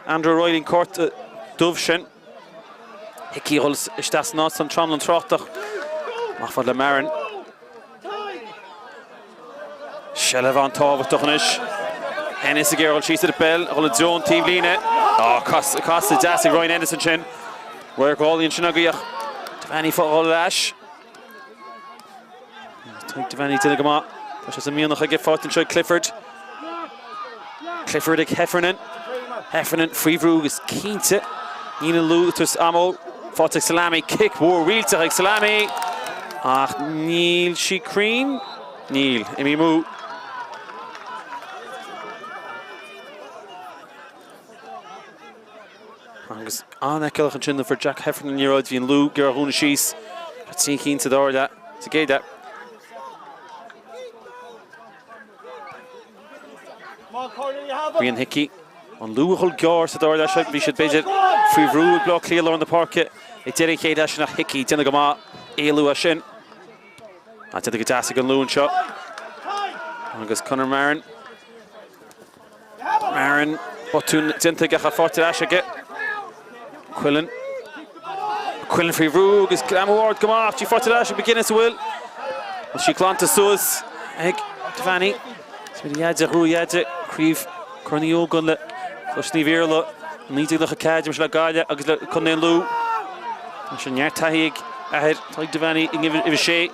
S1: Andrew O'Reilly an cárta dubh sin. Hickey a dhul isteach san áit san tránlann tráchtach. Amach fad le Marin. Seilbh an-tábhachtach anois. Ennis ag iarraidh dul síos ar an bpeil, a dhul i dtreo an taobhlíne. Á, casadh deas ag Ryan Ennis ansin. Radharc álainn ansin agaibh ach Devaney fá dhul ar ais. Tadhg Devaney déanamh go maith. Tá sé sa mhianach aige faighte anseo ag Clifford. Clifford ag Heffernan. Heffernan faoi bhrú agus cinnte níl an Lú ag tabhairt amú. Faighte ag Salami. Cic mhór mhillteach ag Salami. Ach níl sí cruinn. Níl. Imithe amú. Agus an-fheiceálach ansin a fuair Jack Heffernan an liathróid, bhí an Lú ag iarraidh a dhúnadh síos. Tá 3 cinn sa dara leath, sa gcéad leath. Rian Hickey, an Lú a dhul gearr sa dara leath seo, bhí siad b'fhéidir faoi bhrú ag Bleá Cliath lár na páirce ag deireadh an chéad leath sin ach Hickey déanamh go maith éalú as sin. Tá déanta go deas ag an Lú anseo. Agus Conor Marin. Marin, botún déanta aige ach faighte ar ais aige. Quillan. Quillan faoi bhrú agus greamú ard go maith. Í faighte ar ais ag McGuinness a bhfuil. Bhfuil sí glanta suas ag Devaney. Is Dheaide, Ghrua Dheaide, Craobh Corn Uí Ógáin le Coláiste Naomh Iarlaith, 1994, d'imir sé le Gaillimh agus le Contae an Lú. Tá sé neart taithí ag athair Tadhg Devaney in uimhir 6.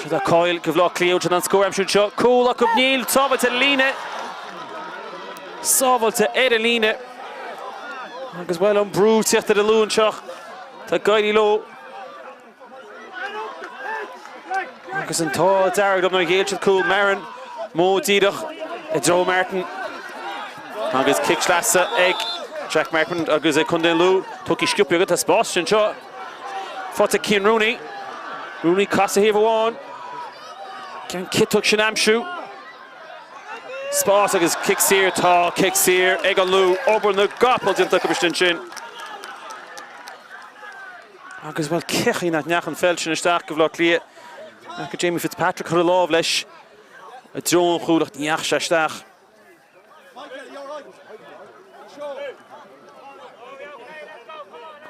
S1: Tá cáil go Bhleá Cliath an scór aimsiú anseo. Cúl acu níl, sábháilte ar an líne. Sábháilte ar an líne. Agus bhuel an brú ag tíocht ar an Lú anseo. Tá ag éirí leo. Agus an t-ádh dearg leo nár ghéill siad cúl Marin modh díreach i dtreo Martin. Agus cic sleasa ag Jack Martin agus ag Contae an Lú. Tugtha sciobtha agat, tá spás anseo. Faighte ag Cian Rooney. Rooney casadh thaobh amháin. Ceann ciotach sin aimsiú. Spás agus cic saor, tá cic saor ag an Lú. Obair na gcapall déanta acu ansin. Agus bhuel cén chaoi nach ndeachaigh an pheil sin isteach go Bhleá Cliath. Ach Jamie Fitzpatrick chuir a lámh leis i dtreo an chúil ach ní dheachaigh sé isteach.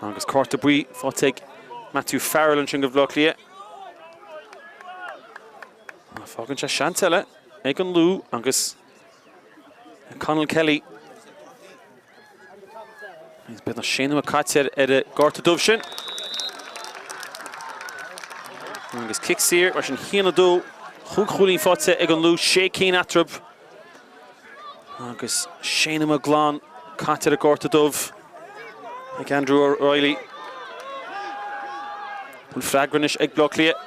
S1: Agus cárta buí faighte ag Matthew Farrell ansin go Bhleá Cliath. Fágann sé seans eile ag an Lú agus Conall Kelly. Beagnach sé nóiméad caite ar an gcárta dubh sin. Agus cic saor, mar sin 1-2. Chúig chúilín faighte ag an Lú, sé cinn eatarthu agus sé nóiméad glan caite ar an gcárta dubh ag Andrew O'Reilly. An freagra anois ag Bleá Cliath.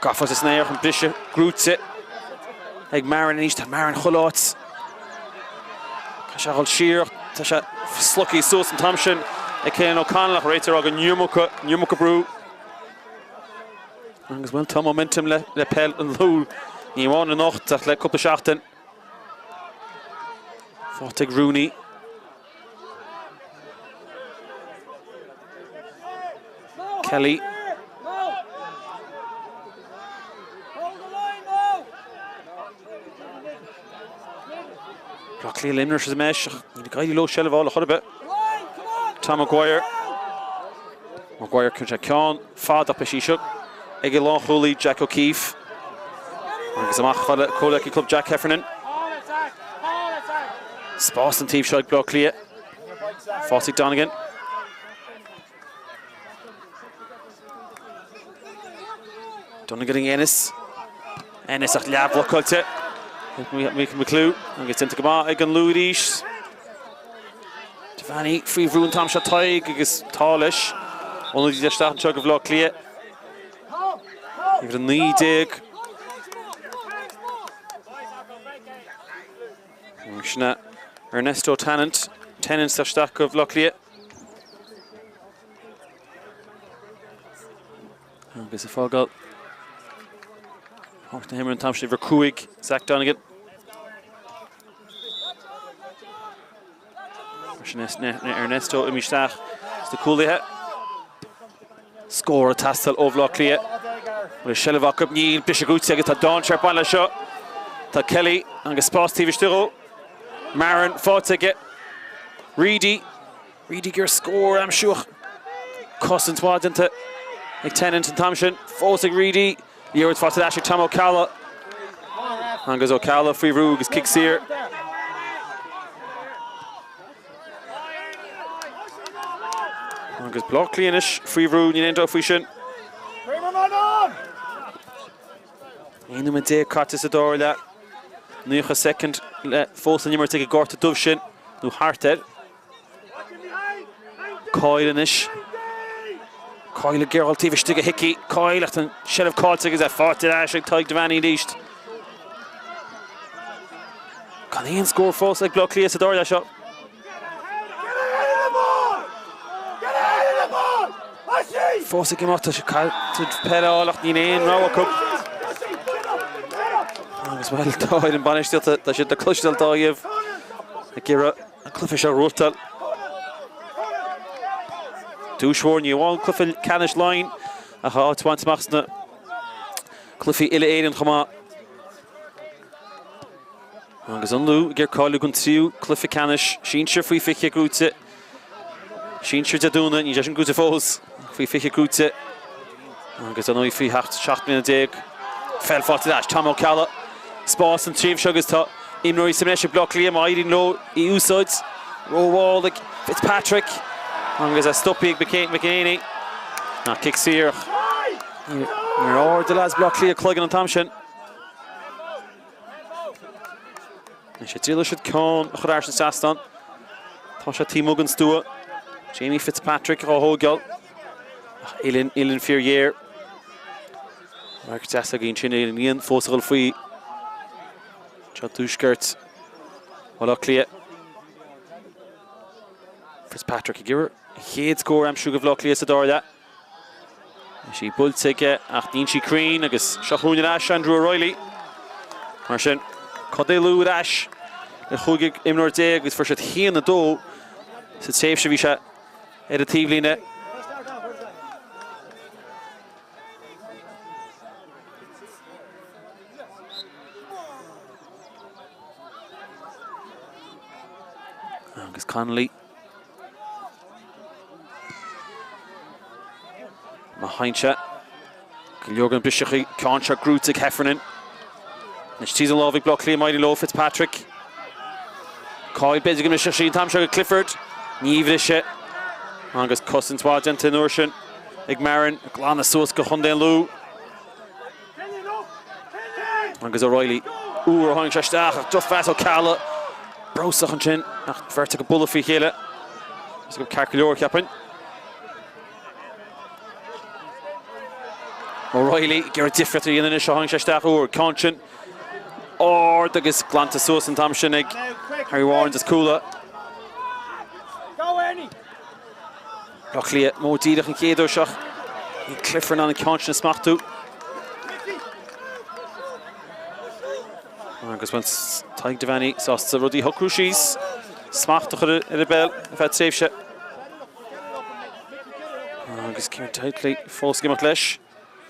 S1: Gafa san aer an briseadh gnóite ag Marron anois. Tá Marron chuile áit. Tá sé ag dul siar ach tá sé slogtha suas an t-am sin ag Cillian O'Connell ach réiteoir ag an iomarca, an iomarca brú. Agus bhuel tá momentum le, le peil an Lú. Ní amháin anocht ach le cúpla seachtain. Faighte ag Rooney. Kelly. Bleá Cliath le himreoir sa mbreis ach níl ag éirí leo seilbh a fháil ar chor ar bith. Tom Maguire. Maguire cuireann sé ceann fada ach beidh sí seo ag an lánchúlaí Jack O'Keefe. Agus amach fad le comhleacaí club Jack Heffernan. Spás an taobh seo ag Bleá Cliath. Faighte ag Donegan. Donegan ag Ennis. Ennis ach leathbhlocáilte. Michael McClue agus déanta go maith ag an Lú arís. Devaney faoi bhrú an t-am seo Tadhg agus tá leis. Ionadaí isteach anseo go Bhleá Cliath. Uimhir 19. Sin é Ernesto Tennant. Tennant isteach go Bhleá Cliath. Agus ag fágáil páirc na himeartha an t-am sin uimhir 5, Zach Donegan. Sin Ernesto imithe isteach sna cúlaithe. Scór ag teastáil ó Bhleá Cliath. Bhfuil seilbh acu? Níl. Briseadh gnóite agus tá dainséar ag baint leis seo. Tá Kelly agus spás taobh istigh dhó. Marron faighte aige. Reidy. Reidy ag iarraidh scór a aimsiú ach cosaint mhaith déanta ag Tennant an t-am sin. Fós ag Reidy. Liathróid faighte ar ais ag Tom Ó Ceallaigh. Agus Ó Ceallaigh faoi bhrú agus cic saor. Agus Bleá Cliath anois faoi bhrú, níl aon dabht faoi sin. 11 nóiméad caite sa dara leath. 90 soicind le fós an imirt ag an gcárta dubh sin, nó thart air. Coyle anois. Coyle ag iarraidh taobh istigh do Hickey. Coyle ach an seilbh caillte agus é faighte ar ais ag Tadhg Devaney arís. Gan aon scór fós ag Bleá Cliath sa dara leath seo. Fós ag imeacht tá sé caillte peil a fháil ach níl aon rogha acu. Agus bhuel tá ar an bainistíocht tá siad le cloisteáil dá thaobh ag iarraidh an cluiche seo a ghnóthachtáil. Duais mhór ní amháin cluiche ceannais Laighean ach áit a bhaint amach sna cluichí uile-Éireann chomh maith. Agus an Lú ag iarraidh cáiliú don tríú cluiche ceannais sinsir faoi 20 gnóite. Sinsir Dé Domhnaigh, níl sé sin gnóite fós, faoi 20 gnóite. Agus ar ndóigh faoi 17 mbliana. Peil faighte ar ais, Tom Ó Ceallaigh. Spás an tríomh seo agus tá imreoirí sa mbreis ag Bleá Cliath má éiríonn leo í úsáid. Rómhall ag Fitzpatrick agus é stoptha ag McEnany. Ach cic saor ach níor ardaigh leaids Bleá Cliath cloigeann an t-am sin. Anois a dtriailfidh siad ceann a chur thar an trasnán. Tá sé taobh amuigh den stua. Jamie Fitzpatrick á thóigeáil. Ach uillinn, uillinn fíorghéar. Radharc deas againn sin ar an ngrian fós ag dul faoi. Seo tuaisceart Bhaile Átha Cliath. Fitzpatrick ag iarraidh a chéad scór a aimsiú do Bhaile Átha Cliath sa dara leath. Tá sí buailte aige ach níl sí cruinn agus seo chugainn ar ais Andrew O'Reilly. Mar sin, Contae Lú ar ais le chúigear imreoir déag agus fuair siad 1-2 sa tréimhse a bhí sé ar an taobhlíne. Agus Connolly. Má théann sé go leor den briseadh ceann seo gnóite ag Heffernan. Anois tríd an lámh ag Bleá Cliath má éiríonn leo Fitzpatrick. Coyle b'fhéidir go mbrisfeadh sí an t-am seo go Clifford. Ní bhrisfidh. Agus cosaint mhaith déanta an uair sin ag Marron. Glanadh suas go Chontae an Lú. Agus O'Reilly uair a tháinig sé isteach ach drochphas ó Ceallaigh. Breabhsach ansin ach bheirt acu bualadh faoi chéile. Is go ceart go leor cheapfainn. O'Reilly ag iarraidh difríocht a dhéanamh anois ó tháinig sé isteach uair. Ceann sin ard agus glanta suas an t-am sin ag Harry Warren as Cuala. Bleá Cliath modh díreach an chéad uair seo. Níl Clifford in ann an ceann sin a smachtú. Agus bhuel Tadhg Devaney sásta rudaí a shocrú síos, smacht a chur ar an bpeil ar feadh tréimhse. Agus Kieran Titley fós ag imeacht leis.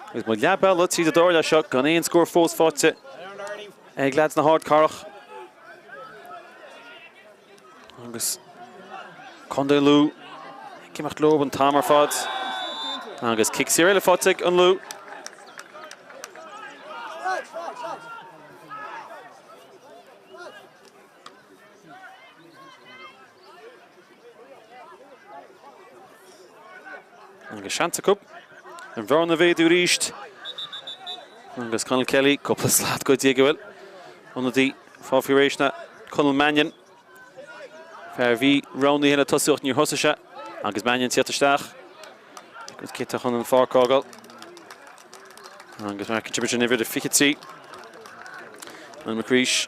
S1: Agus muid leath bealaigh tríd an dara leath seo gan aon scór fós faighte ag leaids na hArdcathrach. Agus Contae Lú ag imeacht leo an t-am ar fad. Agus cic saor eile faighte ag an Lú. Agus seans acu an bhearna a mhéadú arís. Agus Conall Kelly, cúpla slat goidte aige bhuel. Ionadaí fágtha faoi réis ná Conall Mannion. Fear a bhí roghnaithe le tosú ach níor thosaigh sé agus Mannion ag tíocht isteach. Agus cé atá chun an pháirc a fhágáil. Agus marcann sibh sin uimhir a 23. Niall McCreesh.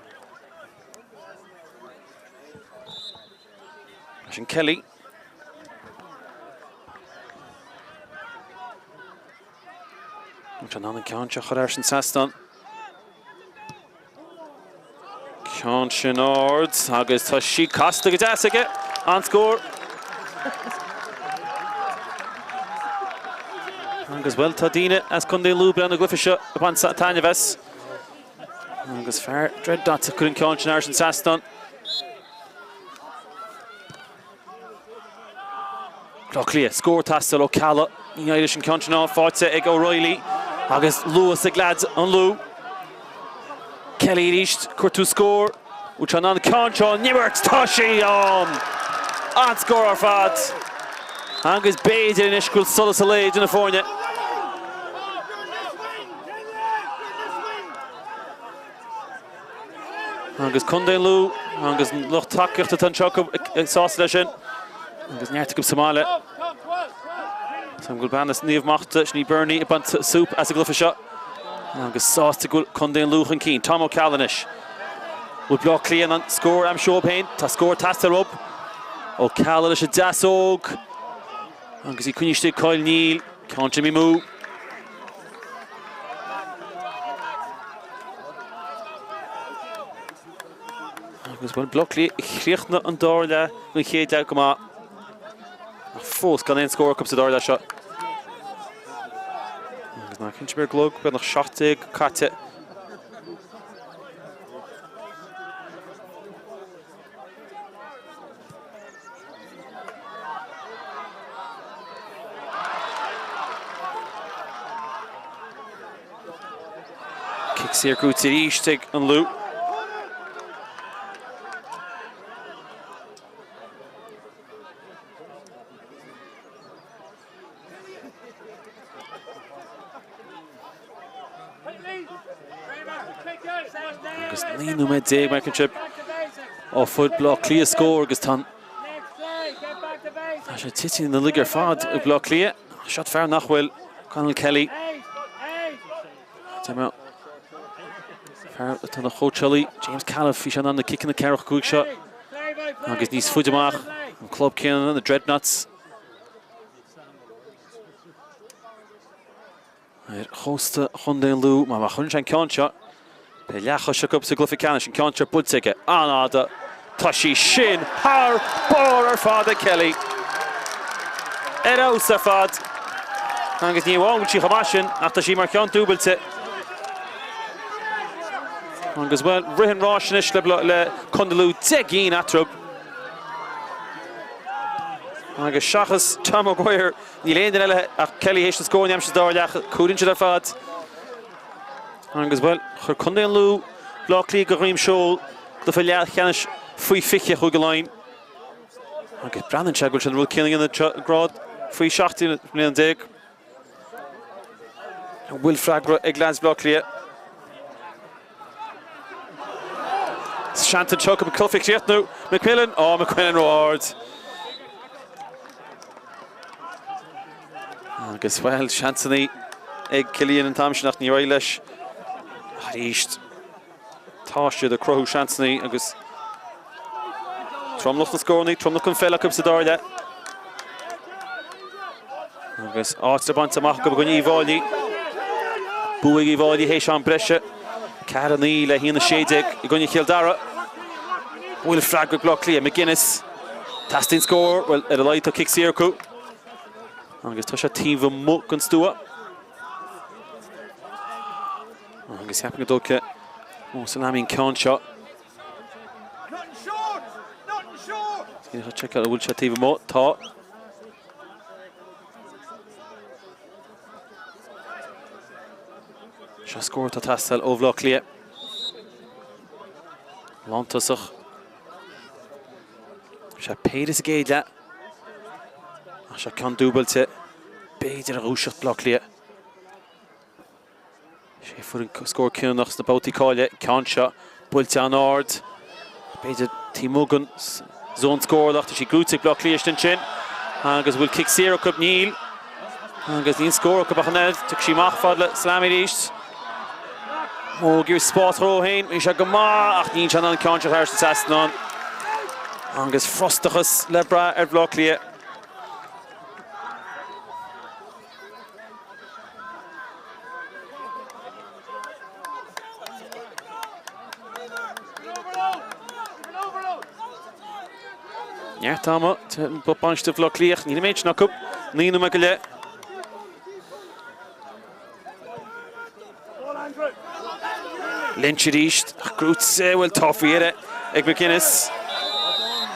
S1: Sin Kelly. Tá in ann an ceann seo a chur thar an trasnán. Ceann sin ard agus tá sí casta go deas aige. An scór. Agus bhuel tá daoine as Contae Lú ag breathnú ar an gcluiche seo ag baint taitneamh as. Agus fear Dreadnoughts a chuir an ceann sin thar an trasnán. Bleá Cliath, scór ag teastáil ó Ceallaigh. Ní éireoidh leis an ceann sin ann, faighte ag O'Reilly agus luas ag leaids an Lú. Kelly arís, cuartú scór. Bhfuil sé in ann an ceann seo a imirt? Tá sí ann! An-scór ar fad. Agus b'fhéidir anois go bhfuil solas an lae idir na foirne. Agus Contae Lú agus an lucht tacaíochta atá anseo acu sásta leis sin. Agus neart acu sa mbaile. Tá go bhfuil bean as Naomh Machta, sin í Bernie, ag baint súp as an gcluiche seo. Agus sásta go bhfuil Contae Lú chun cinn. Tom Ó Ceallaigh anois. Bhfuil Bleá Cliath in ann scór a aimsiú dóibh féin. Tá scór ag teastáil uathu. Ó Ceallaigh leis an deasóg. Agus í coinnithe istigh Kyle Neill. Ceann Jimmy Moo. Agus bhuel Bleá Cliath chríochnaigh an dara leath an chéad leath go maith. Ach fós gan aon scór acu sa dara leath seo. Agus ná cinnte ar gclog, beagnach 17 caite. Cic saor buaite arís ag an Lú. Agus 19 nóiméad mar sin ó fuair Bleá Cliath scór agus tá Tá sé tite ina luí ar fad ag Bleá Cliath. Seo fear nach bhfuil Conall Kelly. Fear atá ina chóitseálaí James Callagh bhí sé in ann na ciceanna 4-5 seo agus níos faide amach an club céanna na Dreadnoughts. Ar chósta Chontae an Lú, má chuireann sé an ceann seo, beidh leathchois acu sa gcluiche ceannais, an ceann seo buailte aige, an-fhada, tá sí sin thar barr ar fad ag Kelly. Ar fheabhas ar fad. Agus ní amháin go bhfuil sí chomh maith sin, ach tá sí mar cheann dúbailte. Agus bhuel, rith an ráis anois le, le Contae Lú 10 gcinn eatarthu. Agus seachas Tom O'Guire, níl aon duine eile ach Kelly théis na scór a aimsiú sa dara leath. Cúlaíonn siad ar fad. Agus, bhuel, chuir Contae an Lú Bleá Cliath go dhroim seoil cluiche leathcheannais faoi 20 Chúige Laighean. Agus breathnaíonn sé go bhfuil sé an rud céanna a dhéanamh anseo i ngrád faoi 17 mbliana. An bhfuil freagra ag leaids Bhleá Cliath? Seans anseo acu an cluiche a chríochnú. McMillan, Ó, McQuillan ró-ard. Agus, bhuel, seansanna ag Cillian an t-am sin ach níor éirigh leis. Arís, tá siad ag cruthú seansanna agus tromlach na scóranna, tromlach an pheil acu sa dara leath. Agus áit le baint amach acu i gcoinne Uíbh Fháilí. Bua ag Uíbh Fháilí théis am breise. 4-9 le 1-16 i gcoinne Chill Dara. Bhfuil freagra ag Bleá Cliath. McGuinness. Teastaíonn scór. Bhuel, ar a laghad tá cic saor acu. Agus tá sé taobh amuigh den stua. Agus cheapfainn go dtógfaidh Mo Salami an ceann seo. Seiceáil an bhfuil sé taobh amuigh. Tá. Seo scór atá ag teastáil ó Bhleá Cliath. Lántosach. Sé péire sa gcéad leath. Ach seo ceann dúbailte. B'fhéidir a dhúiseacht Bleá Cliath. Sé fuair an scór cinniúnach sna babhtaí cáilithe, an ceann seo buailte an-ard, b'fhéidir taobh amuigh den zón scórála ach tá sí gnóite ag Bleá Cliath istigh ansin agus bhfuil cic saor acu? Níl. Agus níl scór acu ach an oiread. Tiocfaidh sí amach fad le Salami arís. Ó, ag iarraidh spás dhó féin, bhí sé go maith ach níl sé in ann an ceann seo thar an trasnán. Agus frustrachas le brath ar Bhleá Cliath. Neart ama bainiste Bhaile Átha Cliath, níl an méid sin acu, 9 nóiméad go leith. Lynch arís, ach gnóite, bhuel tá faoi dheireadh ag McGuinness.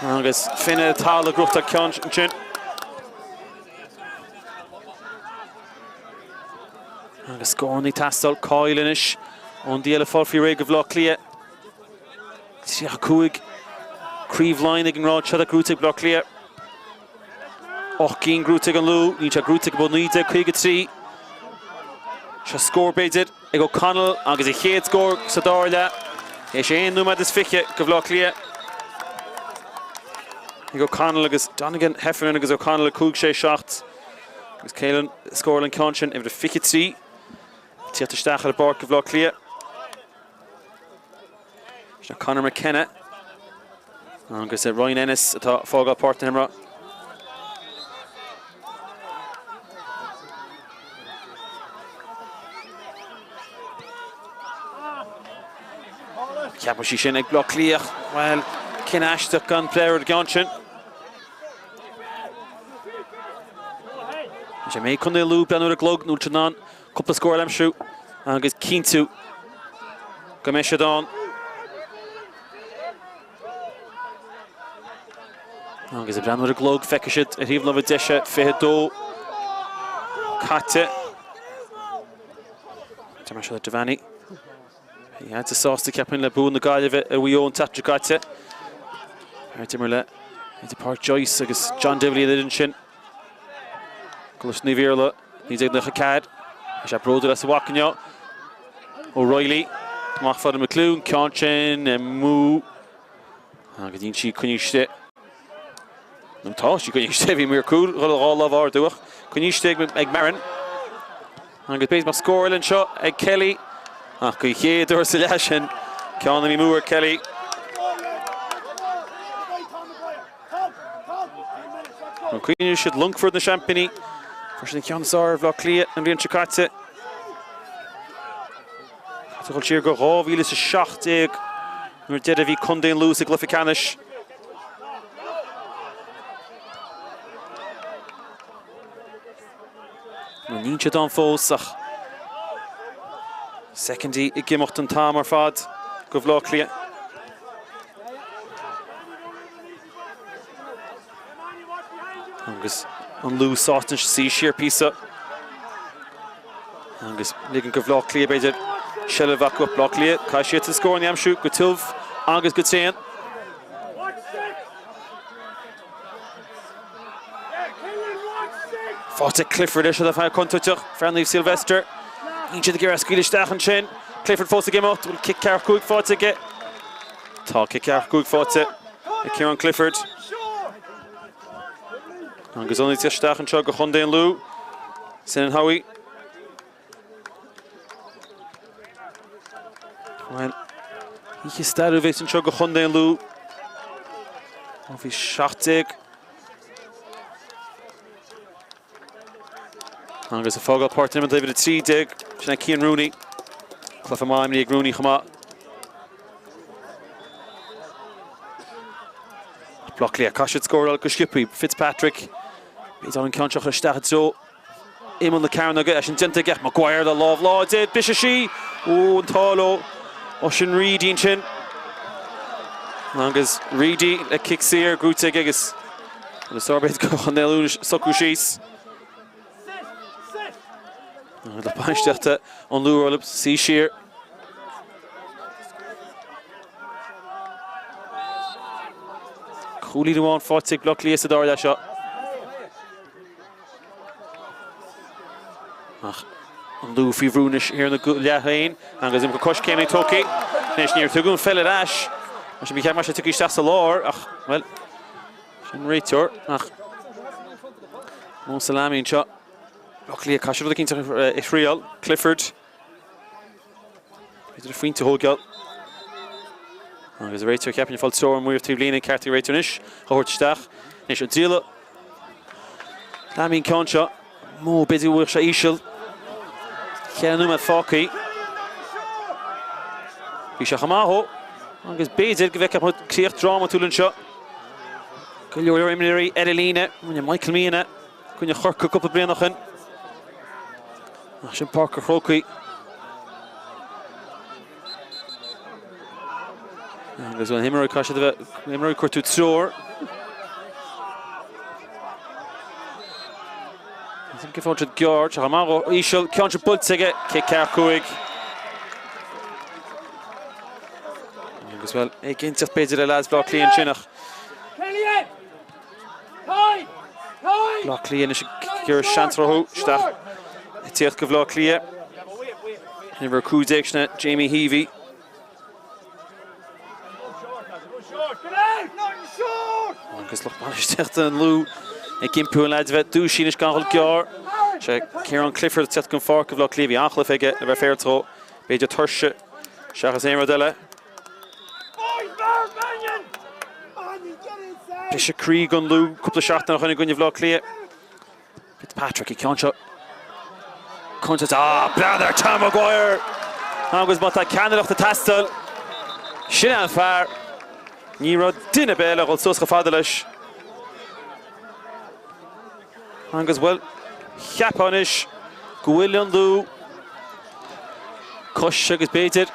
S1: Agus Finn ar an talamh ag gnóthachtáil ceann ansin. Agus scóranna ag teastáil, Coyle anois ón dí eile fáil faoi réidh do Bhaile Átha Cliath. 35 Craobh Laighean ag an ngrád seo gnóite ag Baile Átha Cliath. 8 gcinn gnóite ag an Lú, níl sé gnóite acu ó 1953. Seo scór b'fhéidir ag O'Connell agus a chéad scór sa dara leath. Théis 1 nóiméad is 20 do Bhaile Átha Cliath. Ag O'Connell agus Donegan, Heffernan agus O'Connell 5, 6, 7. Agus Caelan scóráil an ceann sin, uimhir 23, tíocht isteach ar an bpáirc do Bhaile Átha Cliath. Seo Conor McKenna agus Ryan Ennis atá ag fágáil páirc na himeartha. Ceapadh sí sin ag Baile Átha Cliath. Bhuel, cinneadh aisteach gan plé ar an gceann sin. Sé mé Contae Lú breathnú ar an gclog nó in ann cúpla scór a aimsiú agus cinntiú go mbeidh siad ann. Agus ag breathnú ar an gclog feicfidh siad ar thaobh na láimhe deise 22 caite. Tá sé le Devaney. Bhí sásta ceapaim le bua na Gaillimhe ar Mhaigh Eo an tseachtain seo caite. Fear d'imir le idir Pádraic Joyce agus John Divilly an fhoireann sin. Coláiste Naomh Iarlaith, 1994. Tá sé bródúil as a mhac inniu. O'Reilly, amach fada McCloone, ceann sin amú. Agus níl sí coinnithe istigh. Nó tá sí coinnithe istigh, bhí mír cúil dhul dhá lámh a ardú ach coinnithe istigh ag Marron. Agus b'fhéidir mar scór eile anseo ag Kelly ach den chéad uair sa leath sin ceann imithe amú ar Kelly. An cuimhneoidh siad Longfort na seaimpíní? Fuair siad an ceann is fearr ar Bhaile Átha Cliath an bhliain seo caite. Caithfidh dul siar go 2017 nuair deireadh a bhí Contae an Lú sa gcluiche ceannais. Níl siad ann fós ach soicindí ag imeacht an t-am ar fad go Bhaile Átha Cliath. Agus an Lú sásta suí siar píosa. Agus ligean go Bhaile Átha Cliath b'fhéidir seilbh acu Baile Átha Cliath. Caithfidh siad scór a aimsiú go tiubh agus go tréan. Faighte Clifford leis an fear contúirteach, fear Naomh Sylvester. Níl siad ag iarraidh scaoileadh isteach ansin. Clifford fós ag imeacht, bhfuil cic ceathracha 5 faighte aige. Tá cic ceathracha 5 faighte ag Ciarán Clifford. Agus ionadaí ag teacht isteach anseo do Chontae an Lú, Senan Howie. Bhuel, oíche stairiúil a bheas anseo do Chontae an Lú. Ó bhí 17. Agus ag fágáil páirc na himeartha uimhir 13, sin é Cian Rooney. Cluiche maith imeartha ag Rooney chomh maith. Baile Átha Cliath, caithfidh siad scóráil go sciobtha. Fitzpatrick, b'fhéidir an ceann seo a chur isteach i dtreo imeall na cearnóige, é sin déanta aige. Maguire le lámh láidir, briseadh sí! Ó, an t-ádh leo. Oisin Reidy ansin. Agus Reidy le cic saor gnóthaithe aige agus Is ár b'fhéidir do Chontae an Lú anois socrú síos. Lucht bainistíochta an Lú ag rá leo suí siar. Cúilín amháin faighte ag Baile Átha Cliath sa dara leath seo. Ach an Lú faoi bhrú anois thiar ina leath féin agus iomarca coiscéimeanna tógtha. Anois níor tugadh an pheil ar ais. Mar sin ba cheart go mbeadh sé tugtha isteach sa lár ach, bhuel, sin réiteoir ach Mo Salami anseo. Baile Átha Cliath, caithfidh siad rud eicínt a thriail. Clifford. B'fhéidir phointe a thógáil. Agus an réiteoir cheapfainn ag fáil treoir ón maoir taobh líne ceart ag réiteoir anois a thabhairt isteach. Anois an dtriail Salami an ceann seo. Nó b'fhéidir go bhfuil sé íseal. Ceithre nóiméad fágtha. Bhí sé chomh maith dhó. Agus b'fhéidir go bhfeicfeadh muid críoch drámatúil anseo. Go leor leor imreoirí ar an líne. Rinne Michael Meehan i gcoinne Chorcaí cúpla bliain ó shin. Ach sin Páirc an Chrócaigh. Agus an imreoir caithfidh siad a bheith imreoir cuartú treoir. Cé fáil siad gearr, seo amach ó íseal, ceann seo buailte aige, cic ceathracha 5. Agus bhuel, éiginnteacht b'fhéidir le leaids Bhaile Átha Cliath ansin ach Baile Átha Cliath anois ag iarraidh seans a chruthú isteach ag tíocht go Bhaile Átha Cliath. Uimhir 15 sin Jamie Heavey. Agus lucht bainistíochta an Lú ag impí ar na leaids a bheith dúisithe anois gan dhul gearr. Sé Ciarán Clifford ag teacht den pháirc do Bhaile Átha Cliath. Bhí an-chluiche aige le bheith féaráilte dhó. B'fhéidir tuirse seachas aon rud eile. Briseadh croí don Lú cúpla seachtain ó shin i gcoinne Bhaile Átha Cliath. Fitzpatrick ag ceann seo. Contúirt. Ah, breathnaigh ar Tom Maguire! Agus má tá ceannaireacht ag teastáil, sin é an fear. Ní raibh duine ar bith eile ag dul suas chomh fada leis. Agus, bhuel, cheapfá anois go bhfuil an Lú cois agus b'fhéidir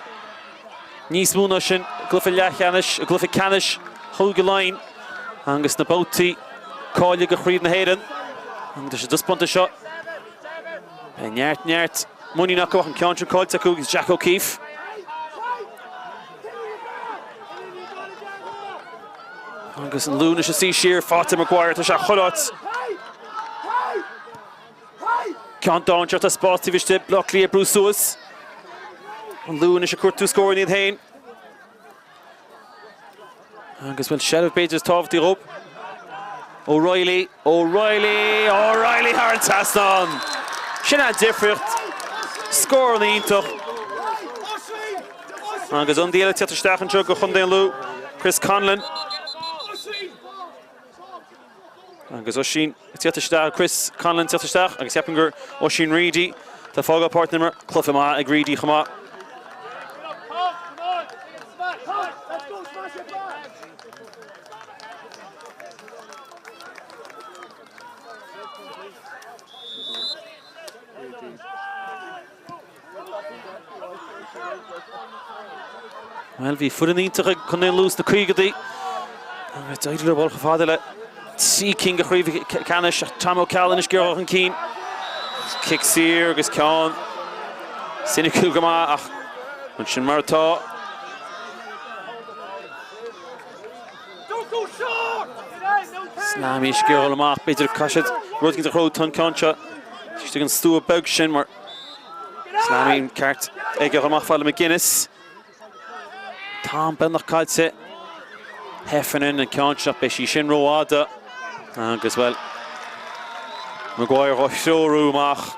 S1: níos mó ná sin i gcluiche leathcheannais, i gcluiche ceannais Chúige Laighean agus na babhtaí cáilithe do Chraobh na hÉireann. Agus leis an dtaispeántas seo, beidh neart, neart muinín acu ach an ceann sin caillte acu agus Jack O'Keefe. Agus an Lú anois ag suí siar, faighte Maguire, tá sé chuile áit. Ceann dainséarach, tá spás taobh istigh, Baile Átha Cliath ag brú suas. An Lú anois ag cuartú scóranna iad féin. Agus bhuel seilbh b'fhéidir is tábhachtaí dhóibh. O'Reilly, O'Reilly, O'Reilly thar an trasnán! Sin an difríocht. Scóranna iontach. Agus ionadaí eile ag teacht isteach anseo do Chontae an Lú, Chris Conlon. Agus Oisín ag teacht isteach, Chris Conlon ag teacht isteach agus ceapaim gur Oisín Reidy atá ag fágáil páirc na himeartha. Cluiche maith ag Reidy chomh maith. Bhuel, bhí foireann iontach ag Contae an Lú sna caogaidí agus d'éirigh leo dul chomh fada le trí cinn de chraobh ceannais ach Tom O'Callaghan anois ag iarraidh dul chun cinn. Cic saor agus ceann soiniciúil go maith ach ansin mar atá. Slammy ag iarraidh dul amach, b'fhéidir caithfidh siad rud éicint a chruthú tá an ceann seo istigh an stua beag sin mar Slammy ceart ag dul amach fada le McGuinness. Tá am beagnach caillte. Heffernan an ceann seo, beidh sí sin rófhada agus, bhuel, Maguire á threorú amach.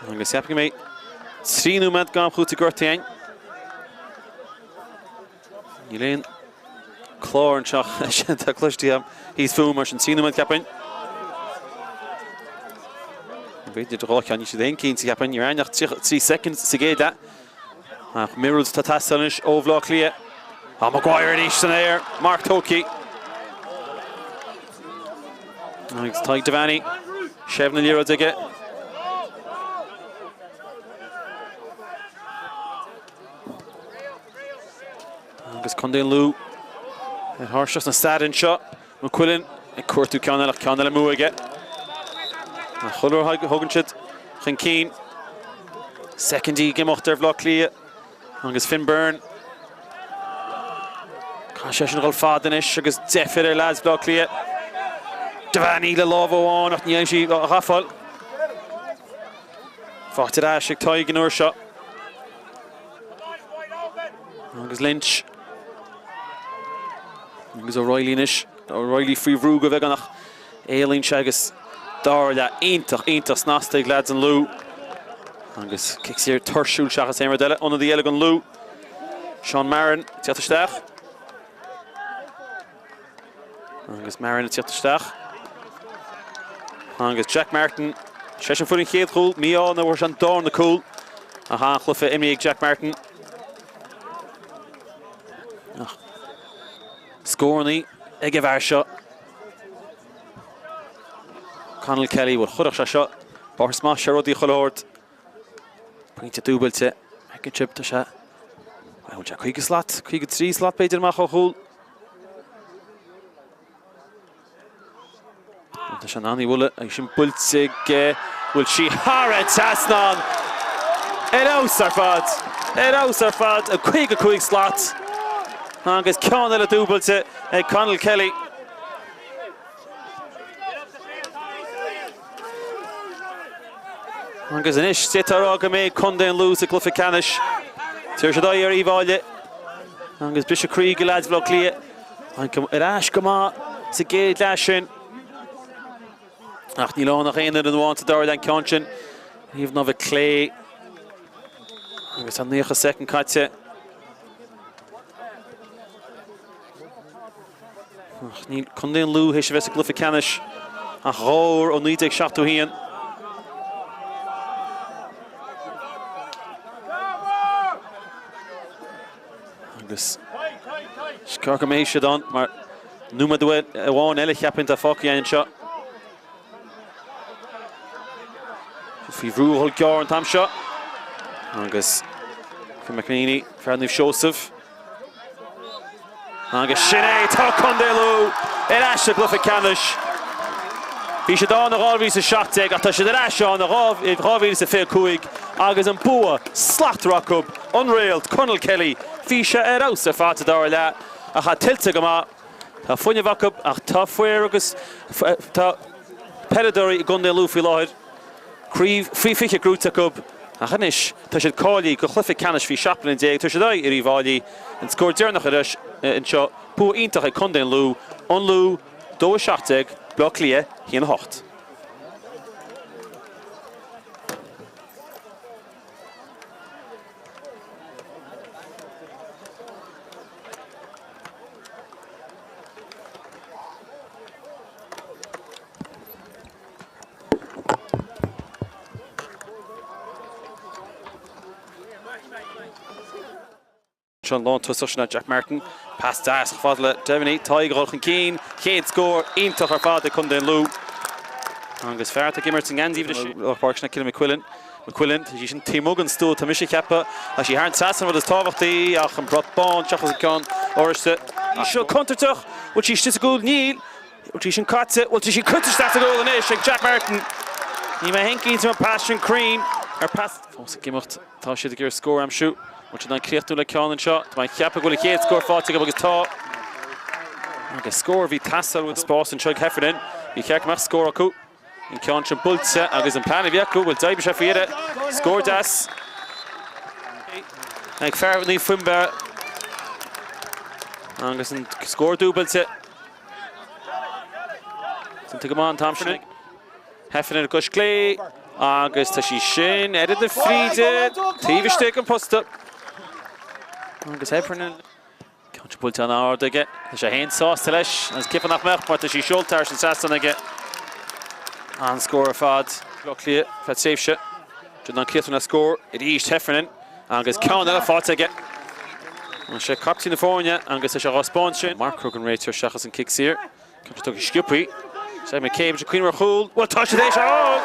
S1: Agus ceapaim go mbeidh 3 nóiméad d'am cúitimh gortaithe againn. Níl aon clár anseo atá cloiste agam thíos fúm mar sin 3 nóiméad cheapfainn. B'fhéidir do dhá cheann, níl siad aon cinnte cheapfainn, ní raibh ach 33 soicind sa gcéad leath. Ach míorúilt atá ag teastáil anois ó Bhaile Átha Cliath. Tá Maguire arís san aer, marc tógtha. Agus Tadhg Devaney, seilbh na liathróide aige. Agus Contae an Lú ar thairseach na staire anseo. McQuillan ag cuartú ceann eile ach ceann eile amú aige. Ach chuile uair a thugann siad chun cinn. Soicindí ag imeacht ar Bhaile Átha Cliath agus Finn Byrne. Caithfidh sé sin a dhul fada anois agus deifir ar leaids Bhaile Átha Cliath. Devaney le lámh amháin ach ní fhaigheann sí a ghafail. Faighte ar ais ag Tadhg an uair seo. Agus Lynch. Agus O'Reilly anois. O'Reilly faoi bhrú go bheagán ach éalaíonn sé agus dara leath iontach, iontach snasta ag leaids an Lú. Agus cic saor tuirsiúil seachas aon rud eile. Ionadaí eile don Lú. Seán Marron ag teacht isteach. Agus Marron ag teacht isteach. Agus Jack Martin, seisean a fuair an chéad chúl, mí-ádh nuair a fuair sé an darna cúl. Ach an-chluiche imeartha ag Jack Martin. Ach scórannaí ag an bhfear seo. Conall Kelly, bhuel chuirfeadh sé seo barr smais ar rudaí chuile shórt. Pointe dúbailte ag an chip, tá sé, bhuel sé 50 slat, 53 slat b'fhéidir amach ó chúl. Tá sé in ann í a bhualadh agus sin buailte aige. Bhfuil sí thar an trasnán? Ar fheabhas ar fad! Ar fheabhas ar fad! 55 slat agus ceann eile dúbailte ag Conall Kelly. Agus anois, d'fhéadfá a rá go mbeidh Contae an Lú sa gcluiche ceannais. Tabharfaidh siad aghaidh ar Uíbh Fhailí agus briseadh croí do leaids Bhaile Átha Cliath. Ar ais go maith sa gcéad leath sin. Ach níl ann ach aon fhoireann amháin sa dara leath an ceann sin. Thaobh na láimhe clé. Agus tá 90 soicind caite. Ach níl Contae an Lú théis a bheith sa gcluiche ceannais ach dhá uair ó 1971. Agus is ceart go mbeidh siad ann mar nóiméad amháin eile cheapfainn atá fágtha againn anseo. Faoi bhrú a dhul gearr an t-am seo. Agus Finn McEneaney, fear Naomh Seosamh. Agus sin é, tá Contae Lú ar ais sa gcluiche ceannais. Bhí siad ann i 2017 ach tá siad ar ais ann i 2025 agus an bua slachtmhar acu, an réalt, Conall Kelly. Bhí sé ar fheabhas ar fad sa dara leath ach tá tuillte go maith. Tá fuinneamh acu ach tá fir agus tá peileadóirí i gContae Lú faoi láthair. Craobh faoi 20 gnóite acu ach anois tá siad cáilithe go chluiche ceannais faoi 17 bliana. Tabharfaidh siad aghaidh ar Uíbh Fhailí. An scór deireanach ar ais anseo, bua iontach ag Contae an Lú, An Lú 2 17, Baile Átha Cliath 1 8. Seo an lántosach sin Jack Martin. Pas deas chomh fada le Devaney. Tadhg a dhul chun cinn. Chéad scór iontach ar fad ag Contae an Lú. Agus fear atá ag imirt i ngeansaí uimhir a sé páirc sin Cillian McQuillan. McQuillan, tá sí sin taobh amuigh den stua, tá mise ag ceapadh. Tá sí thar an trasnán an rud is tábhachtaí ach an brat bán seachas an ceann oráiste. Seo contúirteach. Bhfuil sí istigh sa gcúl? Níl. Bhfuil sí sin caite? Bhfuil sí curtha isteach sa gcúl anois ag Jack Martin? Níl mé féin cinnte an pas sin cruinn ar pas. Fós ag imeacht, tá siad ag iarraidh scór a aimsiú. Bhfuil siad in ann críochnú le ceann anseo? Tá mé ag ceapadh go bhfuil an chéad scór faighte acu agus tá. Agus scór a bhí ag teastáil uathu. Spás anseo ag Heffernan. Ba cheart go mbeadh scór acu. An ceann sin buailte agus an plean a bhí acu, bhuel d'oibrigh sé faoi dheireadh. Scór deas ag fear Naomh Fionnbarra. Agus an scór dúbailte. Déanta go maith an t-am sin. Heffernan ar an gcois clé agus tá sí sin oiread na fríde taobh istigh den posta. Agus Heffernan. Ceann sin buailte an-ard aige. Tá sé féin sásta leis agus cén fáth nach mbeadh mar tá sí seolta thar an trasnán aige. An-scór ar fad. Bleá Cliath feadh tréimhse. Déanann an críochnú le scór arís Heffernan agus ceann eile faighte aige. Tá sé captaen na foirne agus tá sé á thaispeáint sin. Marcóir don réiteoir seachas an cic saor. Ceann sin tugtha sciobthaí. Sé McCabe ag cuimhneamh ar chúl. Bhuel tá siad éis a fháil!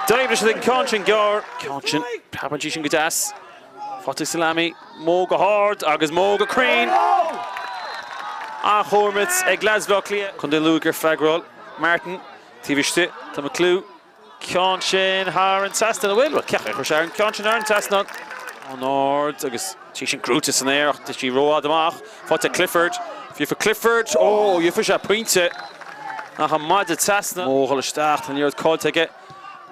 S1: D'oibrigh siad an ceann sin gearr. Ceann sin, preabann sí sin go deas. Faighte ag Salami. Modh go hard agus modh go cruinn. An-chóimread ag leaids Bhaile Átha Cliath. Contae Lú ag freagráil. Martin taobh istigh. Tá McClue. Ceann sin thar an trasnán, an bhfuil? Bhuel, cén chaoi ar chuir sé an ceann sin thar an trasnán? An-ard agus sí sin gnóite san aer ach tá sí rófhada amach. Faighte ag Clifford. Gheobhaidh Clifford, ó, gheobhaidh sé pointe. Ach an maide trasna. Ó, dhul isteach, tá an liathróid caillte aige.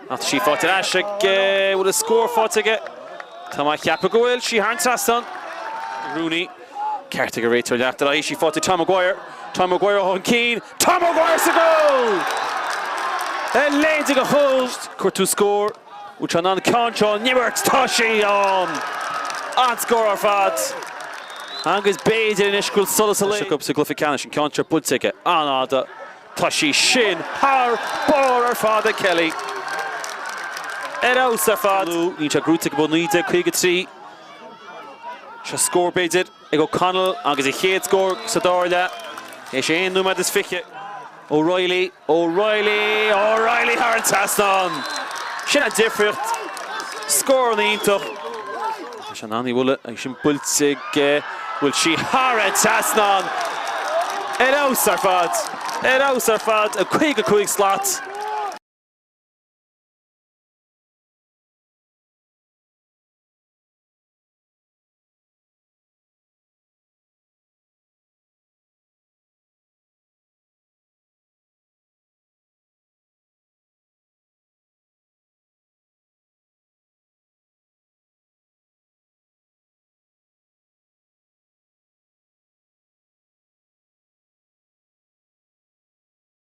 S1: Ach tá sí faighte ar ais aige. Bhfuil an scór faighte aige? Tá mé ag ceapadh go bhfuil. Sí thar an trasnán. Rooney. Ceart ag an réiteoir leanacht ar aghaidh. Sí faighte ag Tom Maguire. Tom Maguire chun cinn. Tom Maguire sa gcúl! A leithéid de chúl! Cuartú scór. Bhfuil sé in ann an ceann seo a imirt? Tá sé ann! An-scór ar fad. Agus b'fhéidir anois go bhfuil solas an lae acu sa gcluiche ceannais. An ceann seo buailte aige. An-fhada. Tá sí sin thar barr ar fad ag Kelly. Ar fheabhas ar fad. Níl sé gnóite acu ó 1953. Seo scór b'fhéidir ag O'Connell agus a chéad scór sa dara leath. Théis aon nóiméad is 20. O'Reilly, O'Reilly, O'Reilly thar an trasnán! Sin an difríocht. Scór an-iontach. Tá sé in ann í a bhualadh agus sin buailte aige. Bhfuil sí thar an trasnán? Ar fheabhas ar fad! Ar fheabhas ar fad! 55 slat.